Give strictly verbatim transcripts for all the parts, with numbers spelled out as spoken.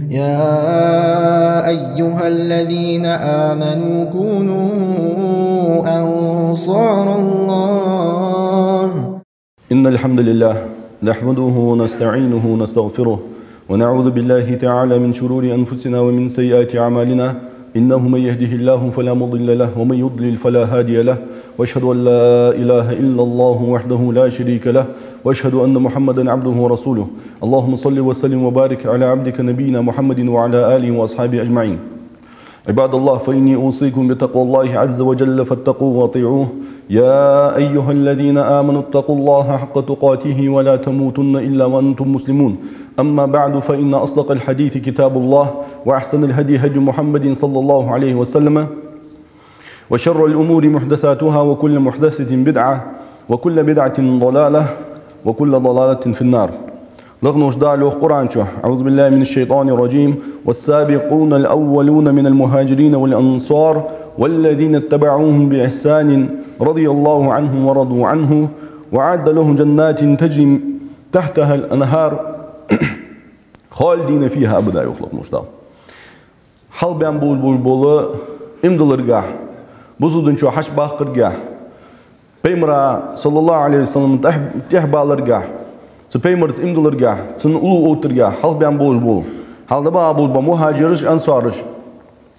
يا أيها الذين آمنوا كونوا أنصار الله. إن الحمد لله نحمده ونستعينه ونستغفره، ونعوذ بالله تعالى من شرور أنفسنا ومن سيئات أعمالنا. إنه من يهده الله فلا مضل له، ومن يضلل فلا هادي له. وأشهد أن لا إله إلا الله وحده لا شريك له، وأشهد أن محمدا عبده ورسوله. اللهم صل وسلم وبارك على عبدك نبينا محمد وعلى آله وأصحابه أجمعين. عباد الله، فإني أوصيكم بتقوى الله عز وجل فاتقوه وأطيعوه. يا أيها الذين آمنوا اتقوا الله حق تقاته ولا تموتن إلا وأنتم مسلمون. أما بعد، فإن أصدق الحديث كتاب الله، وأحسن الهدي هدي محمد صلى الله عليه وسلم، وشر الأمور محدثاتها، وكل محدثة بدعة، وكل بدعة ضلالة، وكل ضلالة في النار. Лакхе волча Дала йоах Къуръан чу: أعوذ بالله من الشيطان الرجيم. والسابقون الأولون من المهاجرين والأنصار والذين اتبعوهم بإحسان رضي الله عنهم ورضوا عنه وأعد لهم جنات تجري تحتها الأنهار خالدين فيها أبدا, йоах лакхе волча Дала. Хьалха баьнна болаш бола иман дилларгахьа, бусалба дина чу хьачубаккхаргахьа, Пайхамара, صلى الله عليه وسلم, тӀехь-, тӀехьабаларгахьа, цу Пайхамарца иман дилларгахьа, цунна уллув оттаргахьа хьалха баьнна болаш бола, хьалха дӀабаха болаш бола мухӀажираш, ансараш,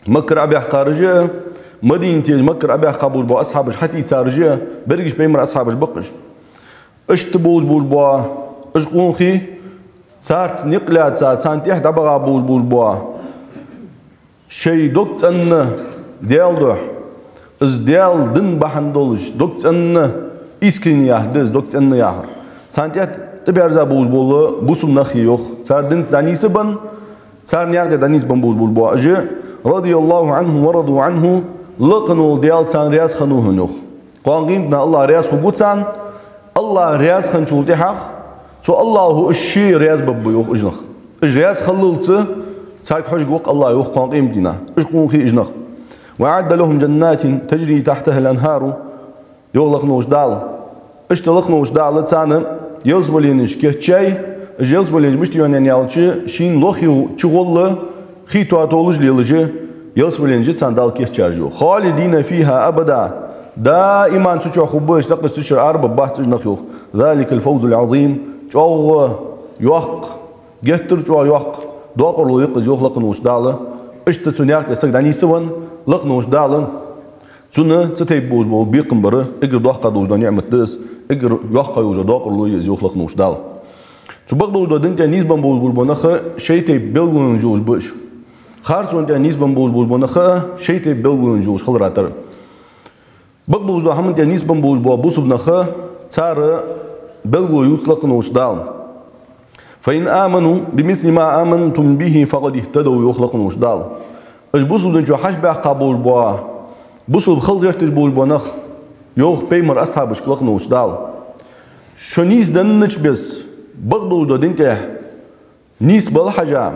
Маккара Ӏобаьхкараш а, Мадинате Маккара Ӏобаьхка болаш бола асхьабаш хьатӀаийцараш а, берригаш Пайхамара асхьабаш ба-кх уж. Иштта болаш болаш бола уж къонахий, царца никъ лаьца, царна тӀехьа дӀабаха болаш болаш бола, шоай дог цӀена Даьла духьа, из Даьла дин бахьан долаш дог цӀена, искренне яхар да из, дог цӀена яхар. Царна тӀехьа тӀаберза болаш бола бусалба нах, йоах, цар динца дӀанийсбенна, цар наькъа тӀа дӀанийсбенна болаш болаш бола уж, رضي الله عنهم ورضوا عنه, лакхе вола Даьла царна раьза хиннав хьона, йоах. Кхоана къематдийнахьа АллахӀ раьза хургва царна, АллахӀ раьза хинначул тӀехьагӀа, цу АллахӀа уж ше раьза баргба, йоах, уж нах. Уж раьза хиллалца царга хьожаргва-кх АллахӀ, йоах, кхоана къематдийнахьа уж къонахий, уж нах. وأعد لهم جنات تجري تحتها الأنهار, йоах лакхе волча Дала. Иштта лакхе волча Дала царна ялсмаленаш кийчъяьй, уж ялсмаленаш мишта я аьнна аьлча, шийна лохе чугӀолла хий тоатолаш лелаш ялсмаленаш я царна Дала кийчъяьраш, йоах. خالدين فيها أبدا, даим цу чу хургба уж, цкъа а цу шера арабаргбац уж нах, йоах. ذلك الفوز العظيم, чӀоагӀа йоккха, геттара чӀоагӀа йоккха докъарло я-кх из, йоах лакхе волча Дала. Иштта цу наькъа тӀа саг дӀанийсвенна, лакхе волча Дала цунна цу тайпа болаш бола бекхам бар, эггара доккха долаш дола ниӀмат да из, эггара йоккха йолаш йола докъарло я из, йоах лакхе волча Дала. Цу бакъдолча дина тӀа нийсбенна болаш бола нах шоай тайпа белгалонаш йолаш ба уж. Харцон тӀа нийсбенна болаш бола нах шоай тайпа белгалонаш йолаш хилара тара. Бакъдолча хӀаман тӀа нийсбенна болаш бола бусалба нах, цар белгало ювц лакхе волча Дала. فإن آمنوا بمثل ما آمنتم به فقد اهتدوا, йоах лакхе волча Дала. Уж бусалба дина чу хьачубаьхка болаш бола, бусалба хила гӀерташ болаш бола нах, йоах Пайхамара асхьабашка лакхе волча Дала, шо нийсденнача беса бакъдолча дина тӀа нийсбала хьежа,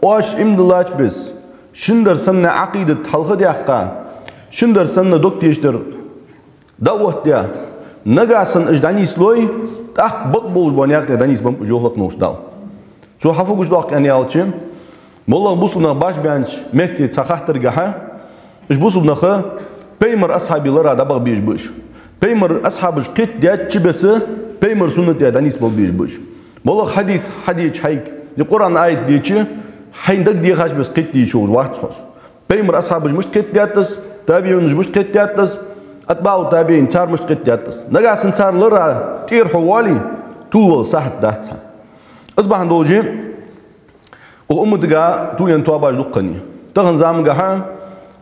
оаш иман диллача беса, шин дар санна Ӏакъидат хьалха а даьккха, шин дар санна дог тешаш дар дӀаоттадаь, нагахьа санна уж дӀанийслой, тӀаккха бакъ болаш бола наькъа тӀа дӀанийсбеннаб уж, йоах лакхе волча Дала. Цо хьа фу гуш доаккх аьнна аьлча, моллагӀа бусалба нах башха баьннача метте цхьа хаттар гахьа, уж бусалба нах Пайхамара асхьабий лара дӀабаха безаш ба уж. Пайхамара асхьабаша кхетадаьча беса Пайхамара суннат тӀа дӀанийсбала безаш ба уж. МоллагӀа хьадис хьадеча хьайга, е Къуръан аят деча, хьайна дагадехача беса кхетаде йиш йолаш вац хьо. Пайхамара асхьабаша мишта кхетадаьд из, табиӀунаша мишта кхетадаьд из, атбаӀу табиӀин цар мишта кхетадаьд из. Нагахьа санна цар лара тӀера хьо вале, тувлавала сахьат дац хьа. Из бахьан долаш, укх умматага тувленна тоабаш дукха хиннай. Тахан замангахьа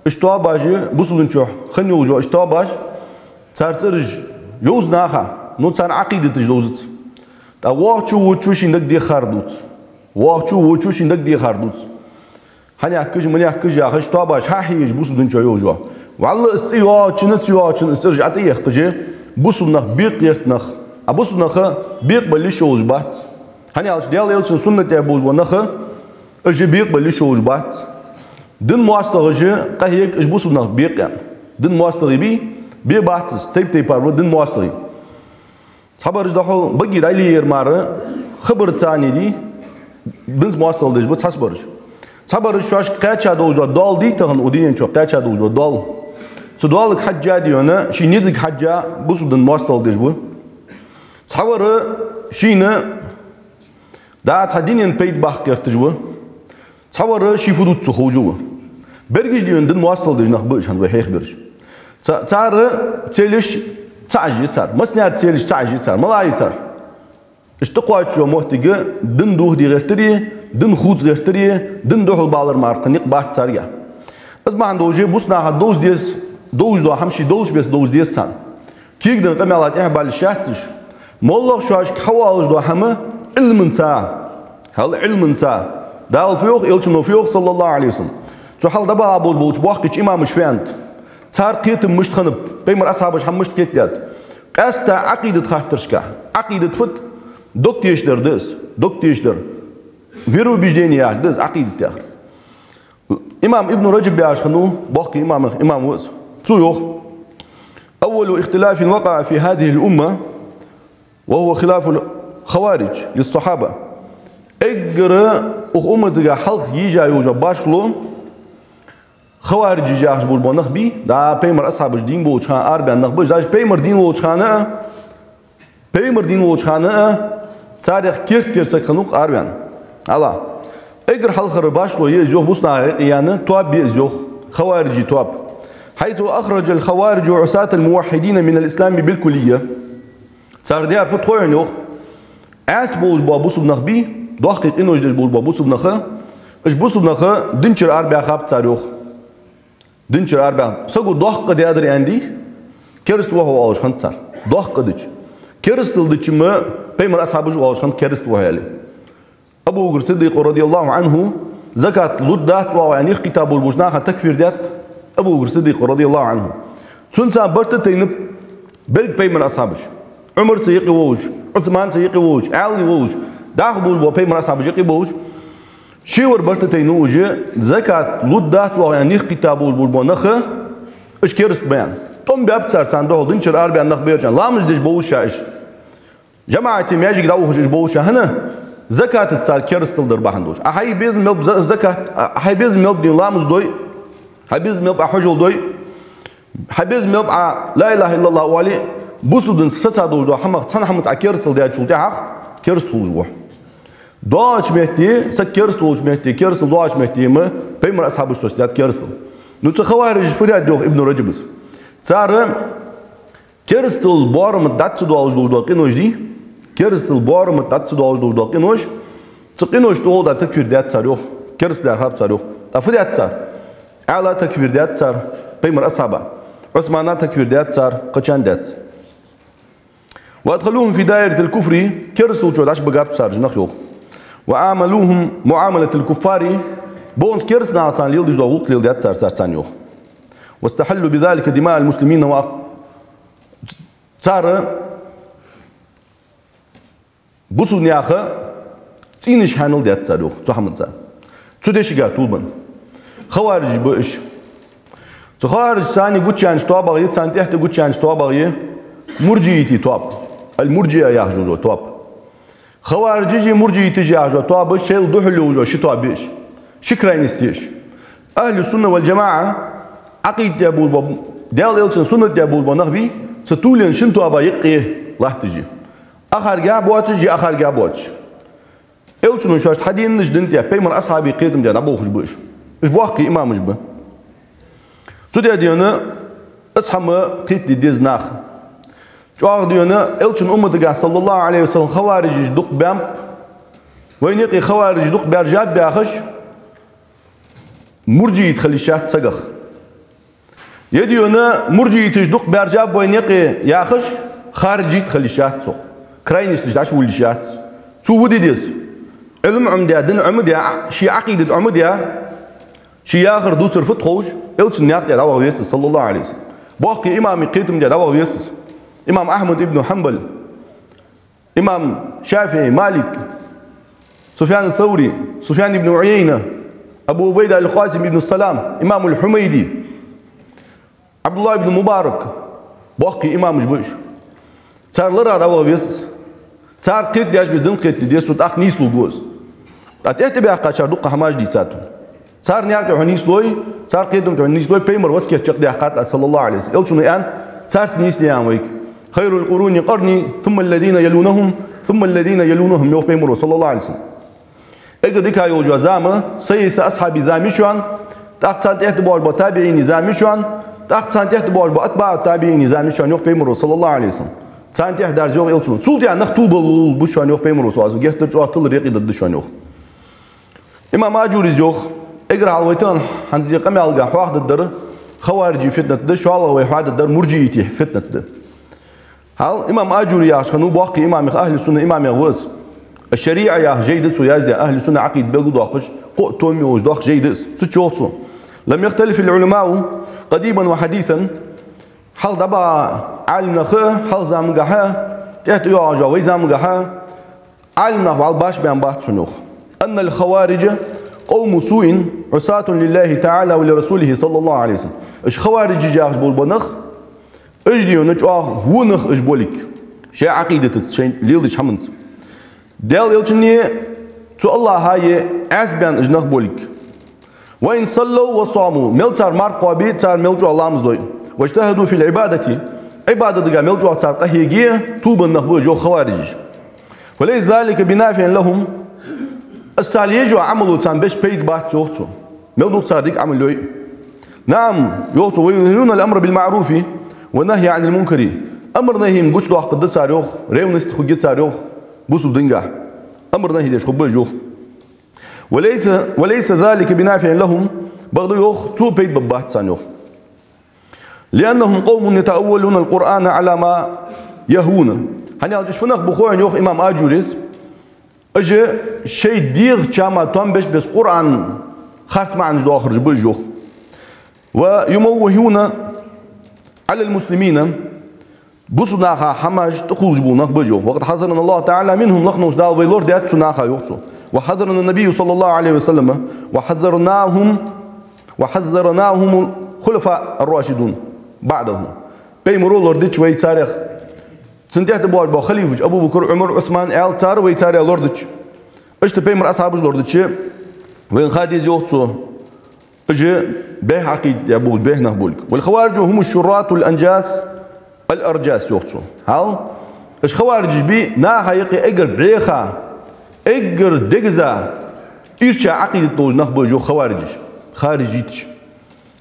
уж тоабаш, бусалба дина чу хинна йолаш йола уж тоабаш, цар цӀераш йовза наха, но цар Ӏакъидаташ довзац. ТӀаккха воагӀачо, вочо шийна дагадехар дувц. ВоагӀачо, вочо шийна дагадехар дувц. Хьанехкаш, манехкаш яхаш, тоабаш хьахьежаш бусалба дина чу йолаш йола. ВаллахӀи, из цӀи йоагӀачунна, ца йоагӀачунна из цӀераш ӀотӀаехкаш, бусалба нах бекъа гӀерта нах. А бусалба нах бекъабала йиш йолаш бац. ХӀана аьлча Даьла Элчан суннат тӀа болаш бола нах, уж бекъабала йиш йолаш бац. Дин моастагӀаша къахьег уж бусалба нах бекъа. Дин моастагӀий бий, бе бац из, тайп-тайпара ба дин моастагӀий. Цхьабараш дӀахьо баге дӀалеяр мара, хабар царна дий, динца моастагӀал деш ба цхьабараш. Цхьабараш шоашка кхаьча долаш дола доал дий тахан укх дунен чу, кхаьча долаш дола доал. Цу доалага хьежжа а дий хьона, ший низага хьежжа а бусалба дина моастагӀал деш ва. Цхьавар шийна дӀа цхьа дунен пайда баккха гӀерташ ва. Цхьавар ший фу дувц цо ховш ва. Берригаш дий хьона дина моастагӀал деш нах ба уж хӀанз вай хьехабераш. Ца-, цар целаш цхьа а я цар. Массанена целаш цхьа а я цар. МалагӀа я цар? Иштта кхоачаш йола моттиг дин дохаде гӀертари, дин хувца гӀертари, дин духьалбалар мара кхы никъ бац царга. Из бахьан долаш бусалба наха довза деза, довзаш дола хӀама ший долча беса довза деза царна. Кегаденна къамаьла тӀехьабаллаш яц уж. МоллагӀа шоашка хьаоалаш дола хӀама Ӏилманца, хьал Ӏилманца. Дала фу йоах, Элчано фу йоах, صلى الله عليه وسلم. Цу хьалха дӀабаха болаш болча боккхийча имамаша фу аьннад. Цар кхетам мишта хиннаб, пайхамара асхьабаша хӀама мишта кхетадаьд. Къаьстта Ӏакъидата хаттарашка. Ӏакъидат фуд? Дог тешадар да из. Дог тешадар. Вероубеждение яхар да из, Ӏакъидат яхар. Имам Ибн Раджаб яхаш хиннав, боккхий имам, имам ва из. Цо йоах: «أول اختلاف وقع في هذه الأمة وهو خلاف الخوارج للصحابة». Эггара укх умматага хьалха еза йола башхало хаварижаш яхаш болаш бола нах бий, да, пайхамара асхьабаш дийна болча хана арабаьнна нах ба уж. Даже пайхамар дийна волча хана а, пайхамар дийна волча хана а царех керттера саг хиннав-кх араваьнна. Ала. Эггара хьалхара башхало я из, йоах, бусалба наха юкъе яьнна тоаба я из, йоах, хаварижий тоаба. «حيث أخرج الخوارج عصاة الموحدين من الإسلام بالكلية». Цар даьр фуд хой хьона, йоах? Ӏаьса болаш бола бусалба нах бий, доккхий къинош деш болаш бола бусалба нах, уж бусалба нах дин чура арабаьхаб цар, йоах. Дин чура арабаьхаб. Саго доккха къа даьдар аьнна дий, кераста ва хьо оалаш хиннад цар. Доккха къа дича. Керастал дича-м пайхамара асхьабаша оалаш хиннад кераста ва хьо аьле. Абу Бакр Сиддикъа, رضي الله عنه, закат лургдац оаха аьнна юхакхийтта болаш болча наха такфир даьд Абу Бакр Сиддикъа, رضي الله عنه. Цунца барт а тайнаб беррига пайхамара асхьабаш. Ӏумарца юкъе волаш, Ӏусманца юкъе волаш, Ӏаьлий волаш, дӀахо болаш бола пайхамара асхьабаш юкъе болаш. Шевар барт а тайнав уж, закат лургдац оаха аьнна юхакхийтта болаш болаш бола нах, уж кераста ба аьнна. ТӀом баьб цар царна духьал, дин чура арабаьнна нах ба ераш аьнна. Ламаз деш болаш уж. ЖамаӀате маьждиге дӀаухаш уж болаш, хӀана? Закатаца цар керастал дар бахьан долаш. Ӏа хьай безам мел ба за-, закат, Ӏа хьай безам мел ба дий ламаз дой, хьай безам мел ба Ӏа хьажол дой, хьай безам мел ба Ӏа لا إله إلا الله оале, бусалба динца саца долаш дола хӀамах цхьан хӀамаца Ӏа керастал даьчул тӀехьагӀа кераста хулаш ва хьо. ДоагӀача метте, саг кераста волча метте, керастал доагӀача метте-м пайхамара асхьабаша соцадаьд керастал. Ну, цу хаварижаша фу даьд, йоах Ибн Раджаба. Цар керастал боарама тӀа дӀа ца доалаш долаш дола къинош дий, керастал боарама тӀа дӀа ца доалаш долаш дола къинош, цу къиношта тӀагӀолла такфир даьд цар, йоах, кераста лаьрхӀаб цар, йоах. ТӀаккха фу даьд цар? Ӏаьла такфир даьд цар, пайхамара асхьаба. Ӏусмана такфир даьд цар, кхычарна даьд. «وأدخلوهم في دائرة الكفر», керастал чу дӀачубигаб цар уж нах, йоах. «وعاملوهم معاملة الكفار», бокъонца кераста наха царна леладеш дола гӀулакх леладаьд цар, цар царна, йоах. «واستحلوا بذلك دماء المسلمين وأق-», цар бусалба наьха цӀийнаш хьаьнал даьд цар, йоах, цу хӀаманца. Цу дешага тувлабенна. Хаварижаш ба уж. Цу хаварижашца гучаеннача тоабагӀа я, царна тӀехьа гучаеннача тоабагӀа я мурджиитий тоаба. Аль-Мурджиа яхаш йола тоаба. Хаварижаш а, мурджииташ а яхаш йола тоаба шоайла духьал йола ши тоаба я уж. Ши крайность я уж. Ахьлу сунна валь-джамаӀа, Ӏакъида тӀа болаш бола, Даьла Элчан суннат тӀа болаш бола нах бий, цу тувленна шин тоаба юкъе латташ я. Укхарга боацаш а, укхарга боацаш а. Элчано шоашта хьаденнача дина тӀа, пайхамара асхьабий кхетам тӀа дӀаболхаш ба уж. Уж боккхий имамаш ба. Цу тӀа дий хьона, из хӀама кхетаде деза наха. ЧӀоагӀа дий хьона, Элчан умматагахь, صلى الله عليه وسلم, хаварижаш дукха баьннаб. Вайна юкъе хаварижаш дукха баьржаб яхаш, мурджиит хила йиш яц сагах. Е дий хьона, мурджииташ дукха баьржаб вайна юкъе яхаш, хариджит хила йиш яц цох. Крайносташ дӀачувилла йиш яц. Цо фу де деза? Ӏилма Ӏомадаь, дин Ӏомадаь, ший Ӏакъидат Ӏомадаь, ший яхар дувцар фуд ховш, Элчан наькъа тӀа дӀаваха веза из, صلى الله عليه وسلم. Боккхий имамий кхетам тӀа дӀаваха веза из. Имам Ахьмад ибн Хьанбал, имам ШафиӀий, Малик, Суфьян ас-Саври, Суфьян ибн Ӏуяйна, Абу Ӏубайда аль-Къасим ибн Салам, имам аль-Хьумайди, Ӏабдуллахь ибн Мубарак, боккхий имамаш ба уж. Цар лара дӀаваха веза из. Цар кхетадеш беза дин кхетаде деза цо, тӀаккха нийслургва из. ТӀаккха тӀехьа тӀабаьхкачар дукха хӀамаш дийцад. Цар наькъа тӀа хьо нийслой, цар кхетам тӀа хьо нийслой, пайхамара васкет чакхдаьккхад аз, صلى الله عليه وسلم. Элчано аьннад, царца нийсле аьнна вайга. خير القرون قرني ثم الذين يلونهم ثم الذين يلونهم, йоах пайхамара, صلى الله عليه وسلم. Эггара дика йола зама са а са асхьабий зама я шоана, тӀаккха царна тӀехьа боагӀаш бола табиӀиний зама я шоана, тӀаккха царна тӀехьа боагӀаш бола атбаӀу табиӀиний зама я шоана, йоах пайхамара, صلى الله عليه وسلم. Царна тӀехьа дарза, йоах Элчано. Цул тӀехьа нах тувлабергба шоана, йоах пайхамара, صلى الله عليه وسلم. Геттара чӀоагӀа тилара юкъе дадда шоана, йоах. Имам Аджурис йоах, эггара хьалха вай тахан хӀанз из къамаьл хьоахадергдар хаварижий фитнат да, шоллагӀа вай хьоахадергдар муржиитий фитнат да. Хьал имам Аджури яхаш хиннав боккхий имамех, ахьлу сунна имамех ва из. Аш-ШарӀа яха жай да цо яздаь, ахьлу сунна Ӏакъида белгалдоаккхаш, кхо том йолаш доаккха жай да из. Цу чу йоах цо: لم يختلف العلماء قديما وحديثا. Хьалха дӀабаха Ӏалимнах, хьалха замангахьа, тӀехьа тӀайоагӀаш йола вай замангахьа Ӏалимнах вӀалла башха баьнна бац хьона, йоах. أن الخوارج قوم سوء عصاة لله تعالى ولرسوله صلى الله عليه وسلم. Уж хаварижаш яхаш бола нах, уж дийна чӀоагӀа во нах уж болга, шоай Ӏакъидатаца, шоай леладеча хӀаманца. Даьла Элчанна, цу АллахӀа Ӏаьсбаьнна уж нах болга. وإن صلوا وصاموا, мел цар марха кхоабе, цар мел чӀоагӀа ламаз дой. واجتهدوا في العبادة, Ӏибадатагахьа мел чӀоагӀа цар къахьеге, тувлабенна нах ба уж, йоах, хаварижаш. فليس ذلك بنافع لهم. Из цар еш йола Ӏамал царна беш пайда бац, йоах цо. Мел дукха цар дика Ӏамал йой. نعم, йоах цо, ويظهرون الأمر بالمعروف والنهي عن المنكر. Амар-нахӀи гучадоаккхаргда цар, йоах, ревность хургья цар, йоах, бусалба динагахьа. Амар-нахӀи деш хургба уж, йоах. وليس، وليس ذلك بنافع لهم, бакъда, йоах, цо пайда бергбац царна, йоах. لأنهم قوم يتأولون القرآن على ما يهوون. ХӀана аьлча уж фу нах ба хой хьона, йоах имам Аджурис, уж шоай дегӀа чама том беш-беш Къуръан харц маӀанаш доахараш ба уж, йоах. ويموهون على المسلمين. Бусалба наха хӀамаш тӀакхувлаш бола нах ба уж, йоах. وقد حذرنا الله تعالى منهم, лакхе волча Дала вай лорадаьд цу наха, йоах цо. وحذرنا النبي صلى الله عليه وسلم وحذرناهم، وحذرناهم الخلفاء الراشدون بعده. Пайхамаро лорадича вай царех, цунна тӀехьа тӀабоагӀаш бола халифаш Абу Бакр, Ӏумар, Ӏусман аьле, цар вай царех лорадича, иштта пайхамара асхьабаш лорадича, вайна ха деза, йоах цо, уж бӀеха Ӏакъида тӀа болаш бӀеха нах болга. والخوارج هم الشراة الأنجاس الأرجاس, йоах цо. Хьал, уж хаварижаш ба наха юкъе эггара бӀеха, эггара дегаза, ирча Ӏакъидат долаш нах ба уж, йоах, хаварижаш, харижиташ.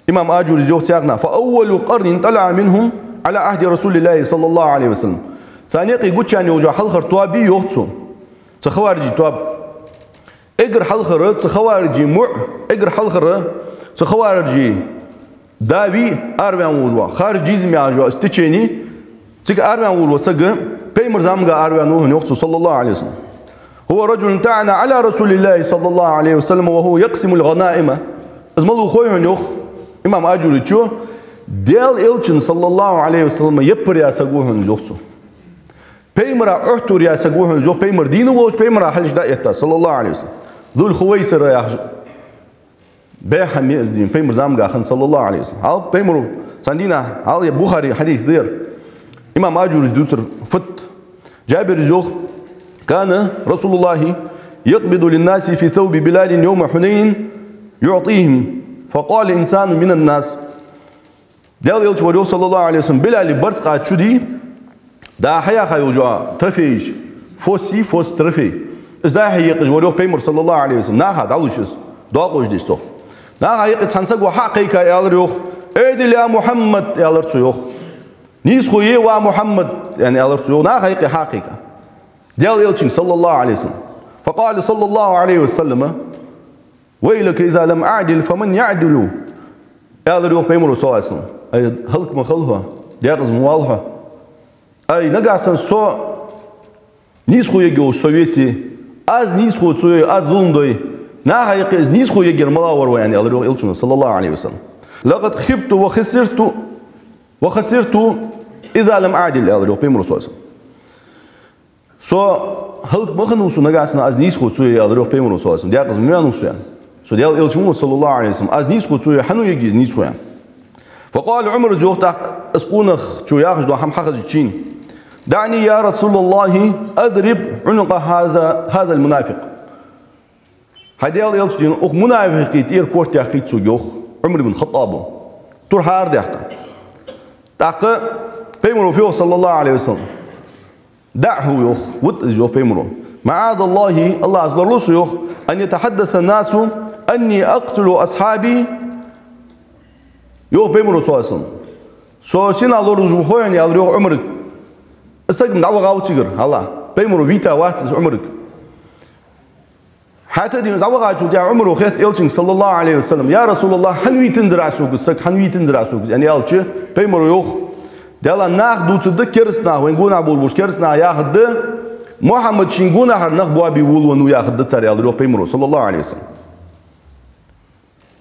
Имам Аджурис йоах царна: فأول قرن طلع منهم على عهد رسول الله صلى الله عليه وسلم. Царна юкъе гучаяьнна йола хьалхара тоаба я, йоах цо, цу хаварижий тоаба. Эггара хьалхара цу хаварижий муӀ, эггара хьалхара цу хаварижий да ва араваьнна волаш вола, харижизм яхаш йола из течени, цига араваьнна волаш вола саг пайхамара замангахьа араваьннав хьона, йоах цо, صلى الله عليه وسلم. هو رجل طعن على رسول الله صلى الله عليه وسلم وهو يقسم الغنائم. Из малув хой хьона, йоах имам Аджурис, Даьла Элчанна, صلى الله عليه وسلم, яппар яь саг ва хьона из, йоах цо. Пайхамара Ӏоттар яь саг ва хьона из, йоах, пайхамар дийна волаш, пайхамара хьалхашка дӀаэтта, صلى الله عليه وسلم. Зуль-Хувайсира яхаш бӀеха хӀама я из дийна, пайхамара замангахьа хинна, صلى الله عليه وسلم. Хьал пайхамаро, цхьан дийнахьа, хьал, е Бухаре хьадис да ер, имам Аджурис дувцар фуд. Джабира йоах: كان رسول الله يقبض للناس في ثوب بلال يوم حنين يعطيهم، فقال إنسان من الناس. Даьла Элча вар, йоах, صلى الله عليه وسلم, Билала барзкъа чу дий, дӀа-хьа яьха йола трофейш, фос йий, фос трофей. Из дӀа-хьа екъаш вар, йоах, пайхамар, صلى الله عليه وسلم, наха дӀалуш из, докъош деш цох. Наха юкъе цхьан саго хьа а кхайка, аьлар, йоах: «اعدل يا محمد», аьлар цо, йоах. «Нийсхо е, ва Мухьаммад», аьнна, аьлар цо, йоах, наха юкъе хьа а кхайка. Даьла Элчанга, صلى الله عليه وسلم. فقال صلى الله عليه وسلم: «ويلك إذا لم أعدل فمن يعدل؟» Аьлар, йоах, пайхамаро, صلى الله عليه وسلم: «Ай, хӀалак ма хила хьо, декъаза ма вала хьо. Ай, нагахьа санна со нийсхо ергйолаш со веце, аз нийсхо ца йой, аз зулам дой, наха юкъе из нийсхо ергьяр малав вар вай?» аьнна, аьлар, йоах, Элчано, صلى الله عليه وسلم. «لقد خبت وخسرت، وخسرت إذا لم أعدل», аьлар, йоах, пайхамаро, صلى الله عليه وسلم. «Со хӀалак ма хиннав со, нагахьа санна аз нийсхо ца йой, — аьлар, йоах, пайхамаро, صلى الله عليه وسلم, — декъаза ма ваьннав со, — аьнна. — Со Даьла Элча ва, صلى الله عليه وسلم, аз нийсхо ца йой, хьан ергья из нийсхо?» аьнна. فقال عمر, йоах, тӀаккха из къонахчо яхаш дола хӀама хьахезача: «دعني يا رسول الله أضرب عنق هذا، هذا المنافق». ХӀай Даьла Элча, дийна, укх мунафикъий тӀера корта яьккхийта сога, йоах Ӏумар ибн ХаттӀаба. Тур хьаара даьккха. ТӀаккха Пайхамаро фу йоах, صلى الله عليه وسلم: «دعه», йоах, вита из, йоах Пайхамаро. «معاذ الله», АллахӀаца лоралу со, йоах, «أن يتحدث الناس أني أقتل أصحابي», йоах Пайхамаро, صلى الله عليه وسلم. Со сенах лораву хой хьона, аьлар, йоах, Ӏумарга. Из саг-м дӀавахав цигара, хьажал. Пайхамаро вийта вац из Ӏумарга. ХӀаьта, дийна, из дӀавахачул тӀехьагӀа Ӏумаро хаьттад Элчанга, صلى الله عليه وسلم: «يا رسول الله, хӀана вийтанзар Ӏа сога из саг, хӀана вийтанзар Ӏа сога из?» — аьнна аьлча, Пайхамаро йоах: «Даьла, нах дувцаргда кераста нах, вайна гонахьа болаш болча кераста наха яхаргда, Мухьаммад шийна гонахьара нах боабе волавеннав яхаргда цар», — аьлар, йоах Пайхамаро, صلى الله عليه وسلم.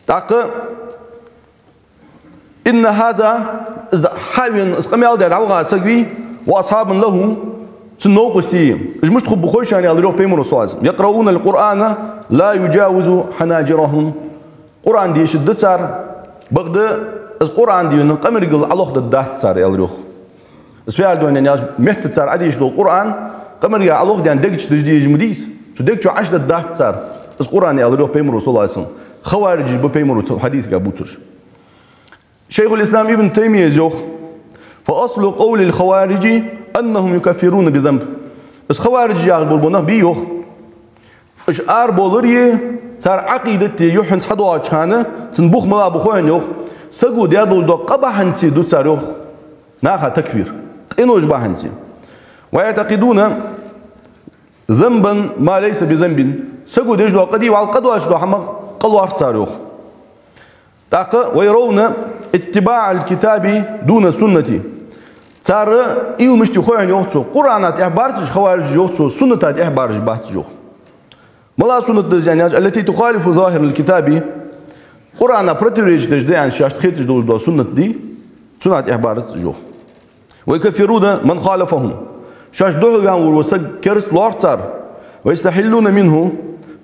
ТӀаккха: «إن هذا», из хьавена, из къамаьл даь дӀаваха саг вий, «وأصحاب له», цун новкъостий, уж мишта хургба хой шоана, аьлар, йоах Пайхамаро, صلى الله عليه وسلم: «يقرؤون القرآن لا يجاوز حناجرهم». Къуръан дешаргда цар, бакъда из Къуръан, дийна, къамаргал Ӏолохдаргдац цар, аьлар, йоах. Из фу яхар да аьнна аьлча, метта цар Ӏодешаш дола Къуръан къамарга Ӏолохдаьнна дег чу дажа дезаш ма дий из. Цу дег чу Ӏочударгдац цар из Къуръан, аьлар, йоах Пайхамаро, صلى الله عليه وسلم. Хаварижаш ба Пайхамаро цу хьадисага бувцараш. Шайхуль-Ислам Ибн Таймийяс йоах: «فأصل قول الخوارج أنهم يكفرون بذنب». Из хаварижаш яхаш бола нах бий, йоах, уж арабовлари, цар Ӏакъидати юххьанца хьадоагӀача хана, цун бух малагӀа ба хой хьона, йоах, саго даь долаш дола къа бахьанце ду цар, йоах, наха такфир, къинош бахьанце. «ويعتقدون ذنبا ما ليس بذنب». Саго деш дола къа дий, вӀалла къа доацаш дола хӀама къа лоархӀ цар, йоах. ТӀаккха: «ويرون اتباع الكتاب دون السنة». Цар уйла мишта я хой хьона, йоах цо, Къуръана тӀехьа барзаш хаварижаш, йоах цо, сунната тӀехьа барзаш бац уж, йоах. МалагӀа суннат да из аьнна аьлча, «التي تخالف ظاهر الكتاب». Къуръана противоречить деш да аьнна шоашта хеташ долаш дола суннат дий, цунна тӀехьа барзац уж, йоах. «ويكفرون من خالفهم». Шоашта духьалваьнна вола саг кераста лоархӀ цар. «ويستحلون منه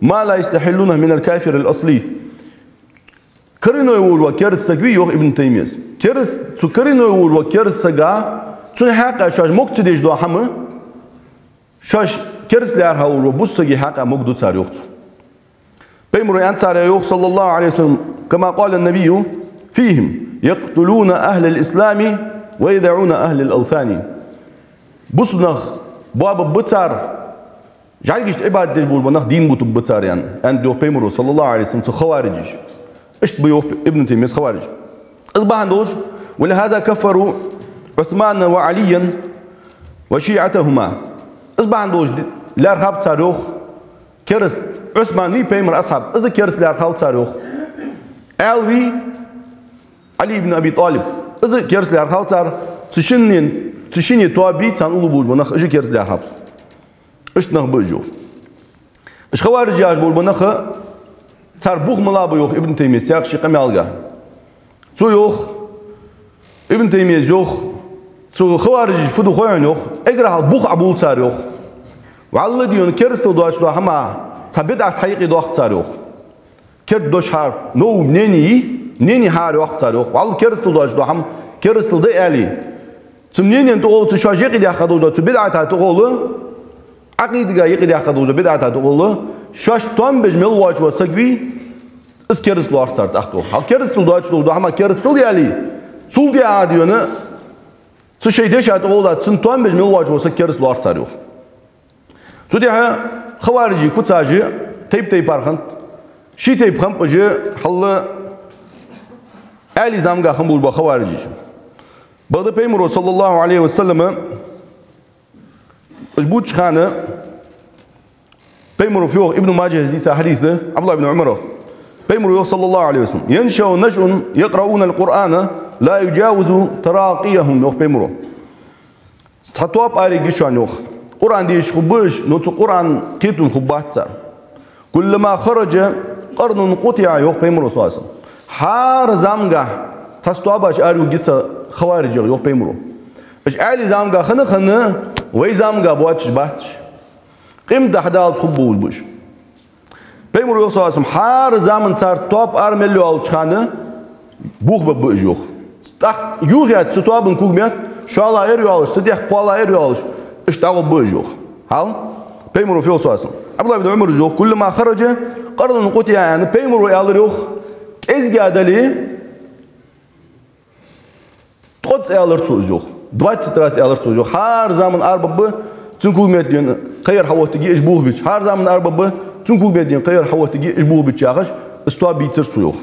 ما لا يستحلونه من الكافر الأصلي». Коренной волаш вола кераста саг вий, йоах Ибн Таймийяс. Кераст-, цу коренной волаш вола кераста сага, цун хьакъехьа шоаш мог ца деш дола хӀама, шоаш кераста лаьрхӀа волаш вола бусалба сага хьакъехьа мог ду цар, йоах цо. Пайхамаро аьннад царех, йоах, صلى الله عليه وسلم: «كما قال النبي فيهم: يقتلون أهل الإسلام ويدعون أهل الأوثان». Бусалба нах боабергба цар, жӀаргашта Ӏибадат деш болаш бола нах дийна бутаргба цар, аьнна, аьннад, йоах, Пайхамаро, صلى الله عليه وسلم, цу хаварижашта. Иштта ба, йоах Ибн Таймийяс, хаварижаш. Из бахьан долаш: «ولهذا كفروا عثمان وعليا وشيعتهما». Из бахьан долаш ди-, лаьрхӀаб цар, йоах, кераста Ӏусман вий, Пайхамара асхьаб, из а кераста лаьрхӀав цар, йоах. Ӏаьла вий, Ӏали ибн Аби ТӀалиб, из а кераста лаьрхӀав цар, цу шинне, цу шинне тоаба бий, царна уллув болаш бола нах, уж а кераста лаьрхӀаб цар. Иштта нах ба уж, йоах. Уж хаварижаш яхаш болаш бола нах, цар бух малагӀа ба, йоах Ибн Таймийяс, яхаш ший къамаьлага. Цо йоах, Ибн Таймийяс йоах, цу хаварижаша фу ду хой хьона, йоах, эггара хьалха бух Ӏобувл цар, йоах. ВӀалла, дийна, керастал доацаш дола хӀама, цхьа бидӀат хьаюкъедоаккх цар, йоах. Керда дош хьаара, новый мнение, мнение хьаара йоаккх цар, йоах. ВӀалла керастал доацаш дола хӀама керастал да аьле, цу мненена тӀагӀолла, цу шоаш юкъедаьха долаш дола, цу бидӀата тӀагӀолла, Ӏакъидага юкъедаьха долаш дола бидӀата тӀагӀолла, шоашта тоам беш мел воацаш вола саг вий, из кераста лоархӀ цар тӀаккха. Хьал керастал доацаш долаш дола хӀама керастал да аьле, цул тӀехьагӀа, дийна, цу шоай деша тӀагӀолла, цунна тоам беш мел воацаш вола саг кераста лоархӀ цар, йоах. Цу тӀехьа хаварижий куцаш тайп-тайпара хиннад, ший тайпа хиннаб уж хьалла Ӏаьлий заманга хинна болаш бола хаварижаш. Бакъда Пайхамаро, صلى الله عليه وسلم, уж бувцача хана, Пайхамаро фу йоах, Ибн Маджахьас дийца хьадис да, Ӏабдуллахь ибн Ӏумарах. Пайхамаро йоах, صلى الله عليه وسلم: «ينشأ نشأ يقرؤون القرآن لا يجاوز تراقيهم», йоах Пайхамаро. Цхьа тоаба араергья шоана, йоах. Къуръан дешаш хургба уж, но цу Къуръан кхетам хургбац цар. «كلما خرج قرن قطع», йоах Пайхамаро, صلى الله عليه وسلم. ХӀара замангахьа цхьацца тоабаш араюргья цу хаварижех, йоах Пайхамаро. Уж Ӏаьлий заманга хинна а хинна, вай заманга боацаш бац уж. Къематди хьадаллалца хургба уж, бувш. Пайхамаро йоах, صلى الله عليه وسلم, хӀара заман цар тоаба ара мел йоалача хана, бух бергба уж, йоах. ТӀаккха юхаэтта цу тоабан ког метта, шоллагӀа ер йоалаш, цу тӀехьа кхоалагӀа ер йоалаш, иштта дӀагӀоргба уж, йоах. Хьал? Пайхамара фу йоах, саллаллаху Ӏалайхи ва саллам. Ӏабдуллахь ибн Ӏумара йоах: «كلما خرج قرن قطع», яӀни, пайхамара аьлар йоах, кӀезига дале, ткъоца аьлар цо из йоах. Двадцать раз аьлар цо из йоах. ХӀара заман арабаргба, цун кулг метта дийна кхыяр хьаоттаргья уж бохабича. ХӀара заман арабаргба, цун кулг метта дийна кхыяр хьаоттаргья уж бохабича яхаш, из тоаба бийцар цо йоах.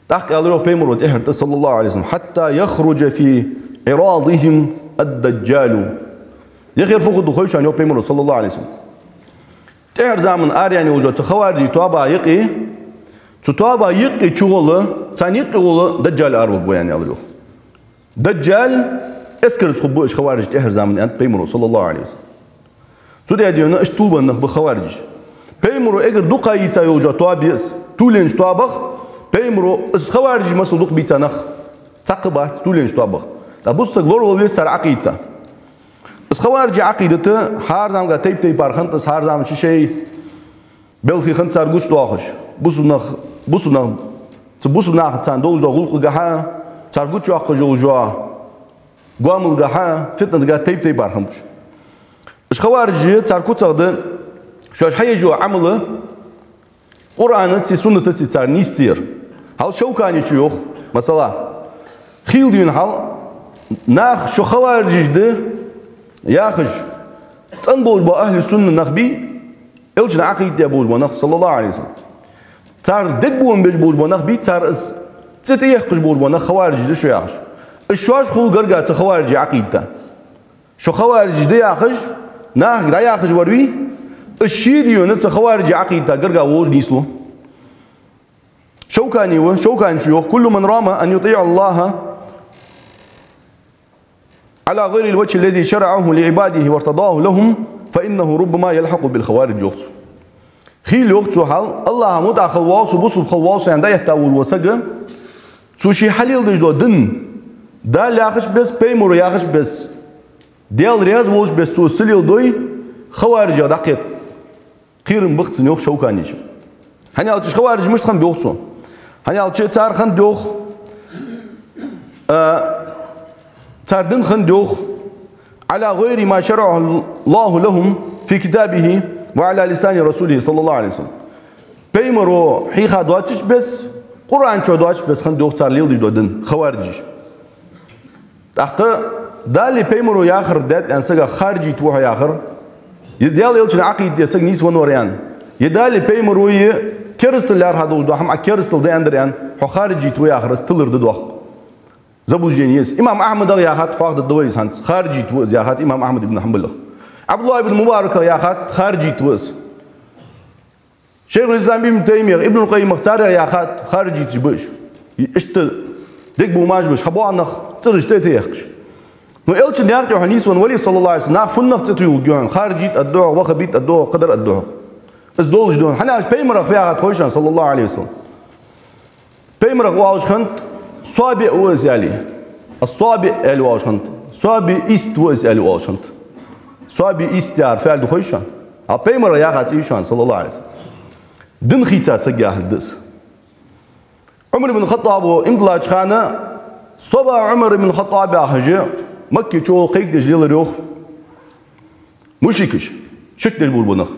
ТӀаккха аьлар йоах пайхамара тӀехьара тӀа, саллаллаху Ӏалайхи ва саллам: «حتى يخرج في عراضهم الدجال». Яхар фу хургда хой шоана, йоах пайхамара, саллаллаху Ӏалайхи ва саллам. ТӀехьара заман араяьнна йолча цу хаварижий тоабах юкъе, цу тоабах юкъе чугӀолла, царна юкъе гӀолла Даджал арабаргва, яӀни, аьлар йоах. Даджал эскарца хургба уж хаварижий тӀехьара заман, аьннад пайхамара, саллаллаху Ӏалайхи ва саллам. Цу тӀа дийна уж тувлабенна нах ба хаварижаш. Пайхамара эггара дукха йийца йолча тоаба я из. Тувленча тоабах пайхамара, из хаварижий масал дукха бийца нах цхьаккха бац тувленча тоабах. ТӀаккха бусалба саг лоравала веза цар Ӏакъидата. Из хаварижий Ӏакъидат хӀара заманга тайп-тайпара хиннад из, хӀара заман ший-ший белхий хиннад цар гучадоахаш. Бусалба нах, бусалба нах, цу бусалба наха царна долаш дола гӀулакхагахьа, цар гучайоаккхаш йолча гоамалгахьа, фитнатагахьа тайп-тайпара хиннаб уж. Уж хаварижий, цар куцагӀа да шоаш хьаеш йола Ӏамал КъурӀанацеи суннатацеи цар нийсдер. Хьал Шавканечо йоах, масала, хийла дийна хьал, нах шо хаварижаш да яхаш, цӀена болаш бола ахӀлу сунна нах бий, Элчан Ӏакъидате болаш бола нах, саллаллаху Ӏалайхи ва саллам. Цар дегабоалам беш болаш бола нах бий, цар из цӀи тӀаехкаш болаш бола нах хаварижаш да шо яхаш. Из шоаш хул гарга цу хаварижий Ӏакъидата. Шо хаварижаш да яхаш, нахага дӀаяхаш вар вий, из ший дийна цу хаварижий Ӏакъидата гарга волаш нийслу. Шавкани ва, Шавканечо йоах: «كل من رام أن يطيع الله على غير الوجه الذي شرعه لعباده وارتضاه لهم، فإنه ربما يلحق بالخوارج», йоах цо. Хийла, йоах цо, хьал, АллахӀа мутӀахьа хила воал со, бусалба хила воал со, яӀни, дӀаэтта волаш вола саг, цо ше хьалеладеш дола дин, Дала яхача беса, пайхамара яхача беса, Даьла раьза волча беса цо из ца леладой, хаварижех дӀакхет кхерам ба-кх цунна, йоах Шавканечо. ХӀана аьлча уж хаварижаш мишта хиннаб, йоах цо. ХӀана аьлча цар хиннад, йоах, а, цар дин хиннад, йоах, «على غير ما شرعه الله لهم في كتابه وعلى لسان رسوله صلى الله عليه وسلم». Пайхамара хьийха доацача беса, КъурӀан чу доацача беса хиннад, йоах, цар леладеш дола дин, хаварижий. ТӀаккха Далеи пайхамарои яхар даьд аьнна сагах харижит ва хьо яхар, е Даьла Элчан Ӏакъидате саг нийсвеннавар аьнна, е Далеи пайхамарои керастал лаьрхӀа долаш дола хӀама Ӏа керастал да аьннадар аьнна, хьо харижит ва яхар, из тилар да доккха. Заблуждени я из. Имам Ахьмадах яхад, хьоахадаьд вай из хӀанз, харижит ва из яхад имам Ахьмад ибн Хьанбалах. Ӏабдуллахь ибн Мубараках яхад, харижит ва из. Шайхуль-Ислам ибн Таймиях, Ибн Къаййимах, царех яхад, харижиташ ба уж. Иштта дега бумаж ба уж, хьабоагӀа нах цӀераш тӀатехкаш. Но Элчан наькъа тӀа хьо нийсвенна вале, саллаллаху Ӏалайхи ва саллам, нах фуннагӀа цӀи туйла йоах: харижит аргда хьох, ваххабит аргда хьох, кхыдар аргда хьох. Из долаш да хьона. ХӀана аьлча пайхамарах фу яхад хой шоана, саллаллаху Ӏалайхи ва саллам? Пайхамарах оалаш хиннад, сабиъ ва из аьле. Ас-сабиъ аьле оалаш хиннад. Сабиист ва из аьле оалаш хиннад. Сабиист яхар фу аьлча да хой шоана? А пайхамарах яха цӀи я шоана, саллаллаху Ӏалайхи ва саллам. Дин хийца саг яхилга да из. Ӏумар ибн Хаттаба иман диллача хана, со ва Ӏумар ибн Хаттаб яхаш, Макка чу кхайкадеш лелар йоах мушрикаш, ширк деш болаш бола нах.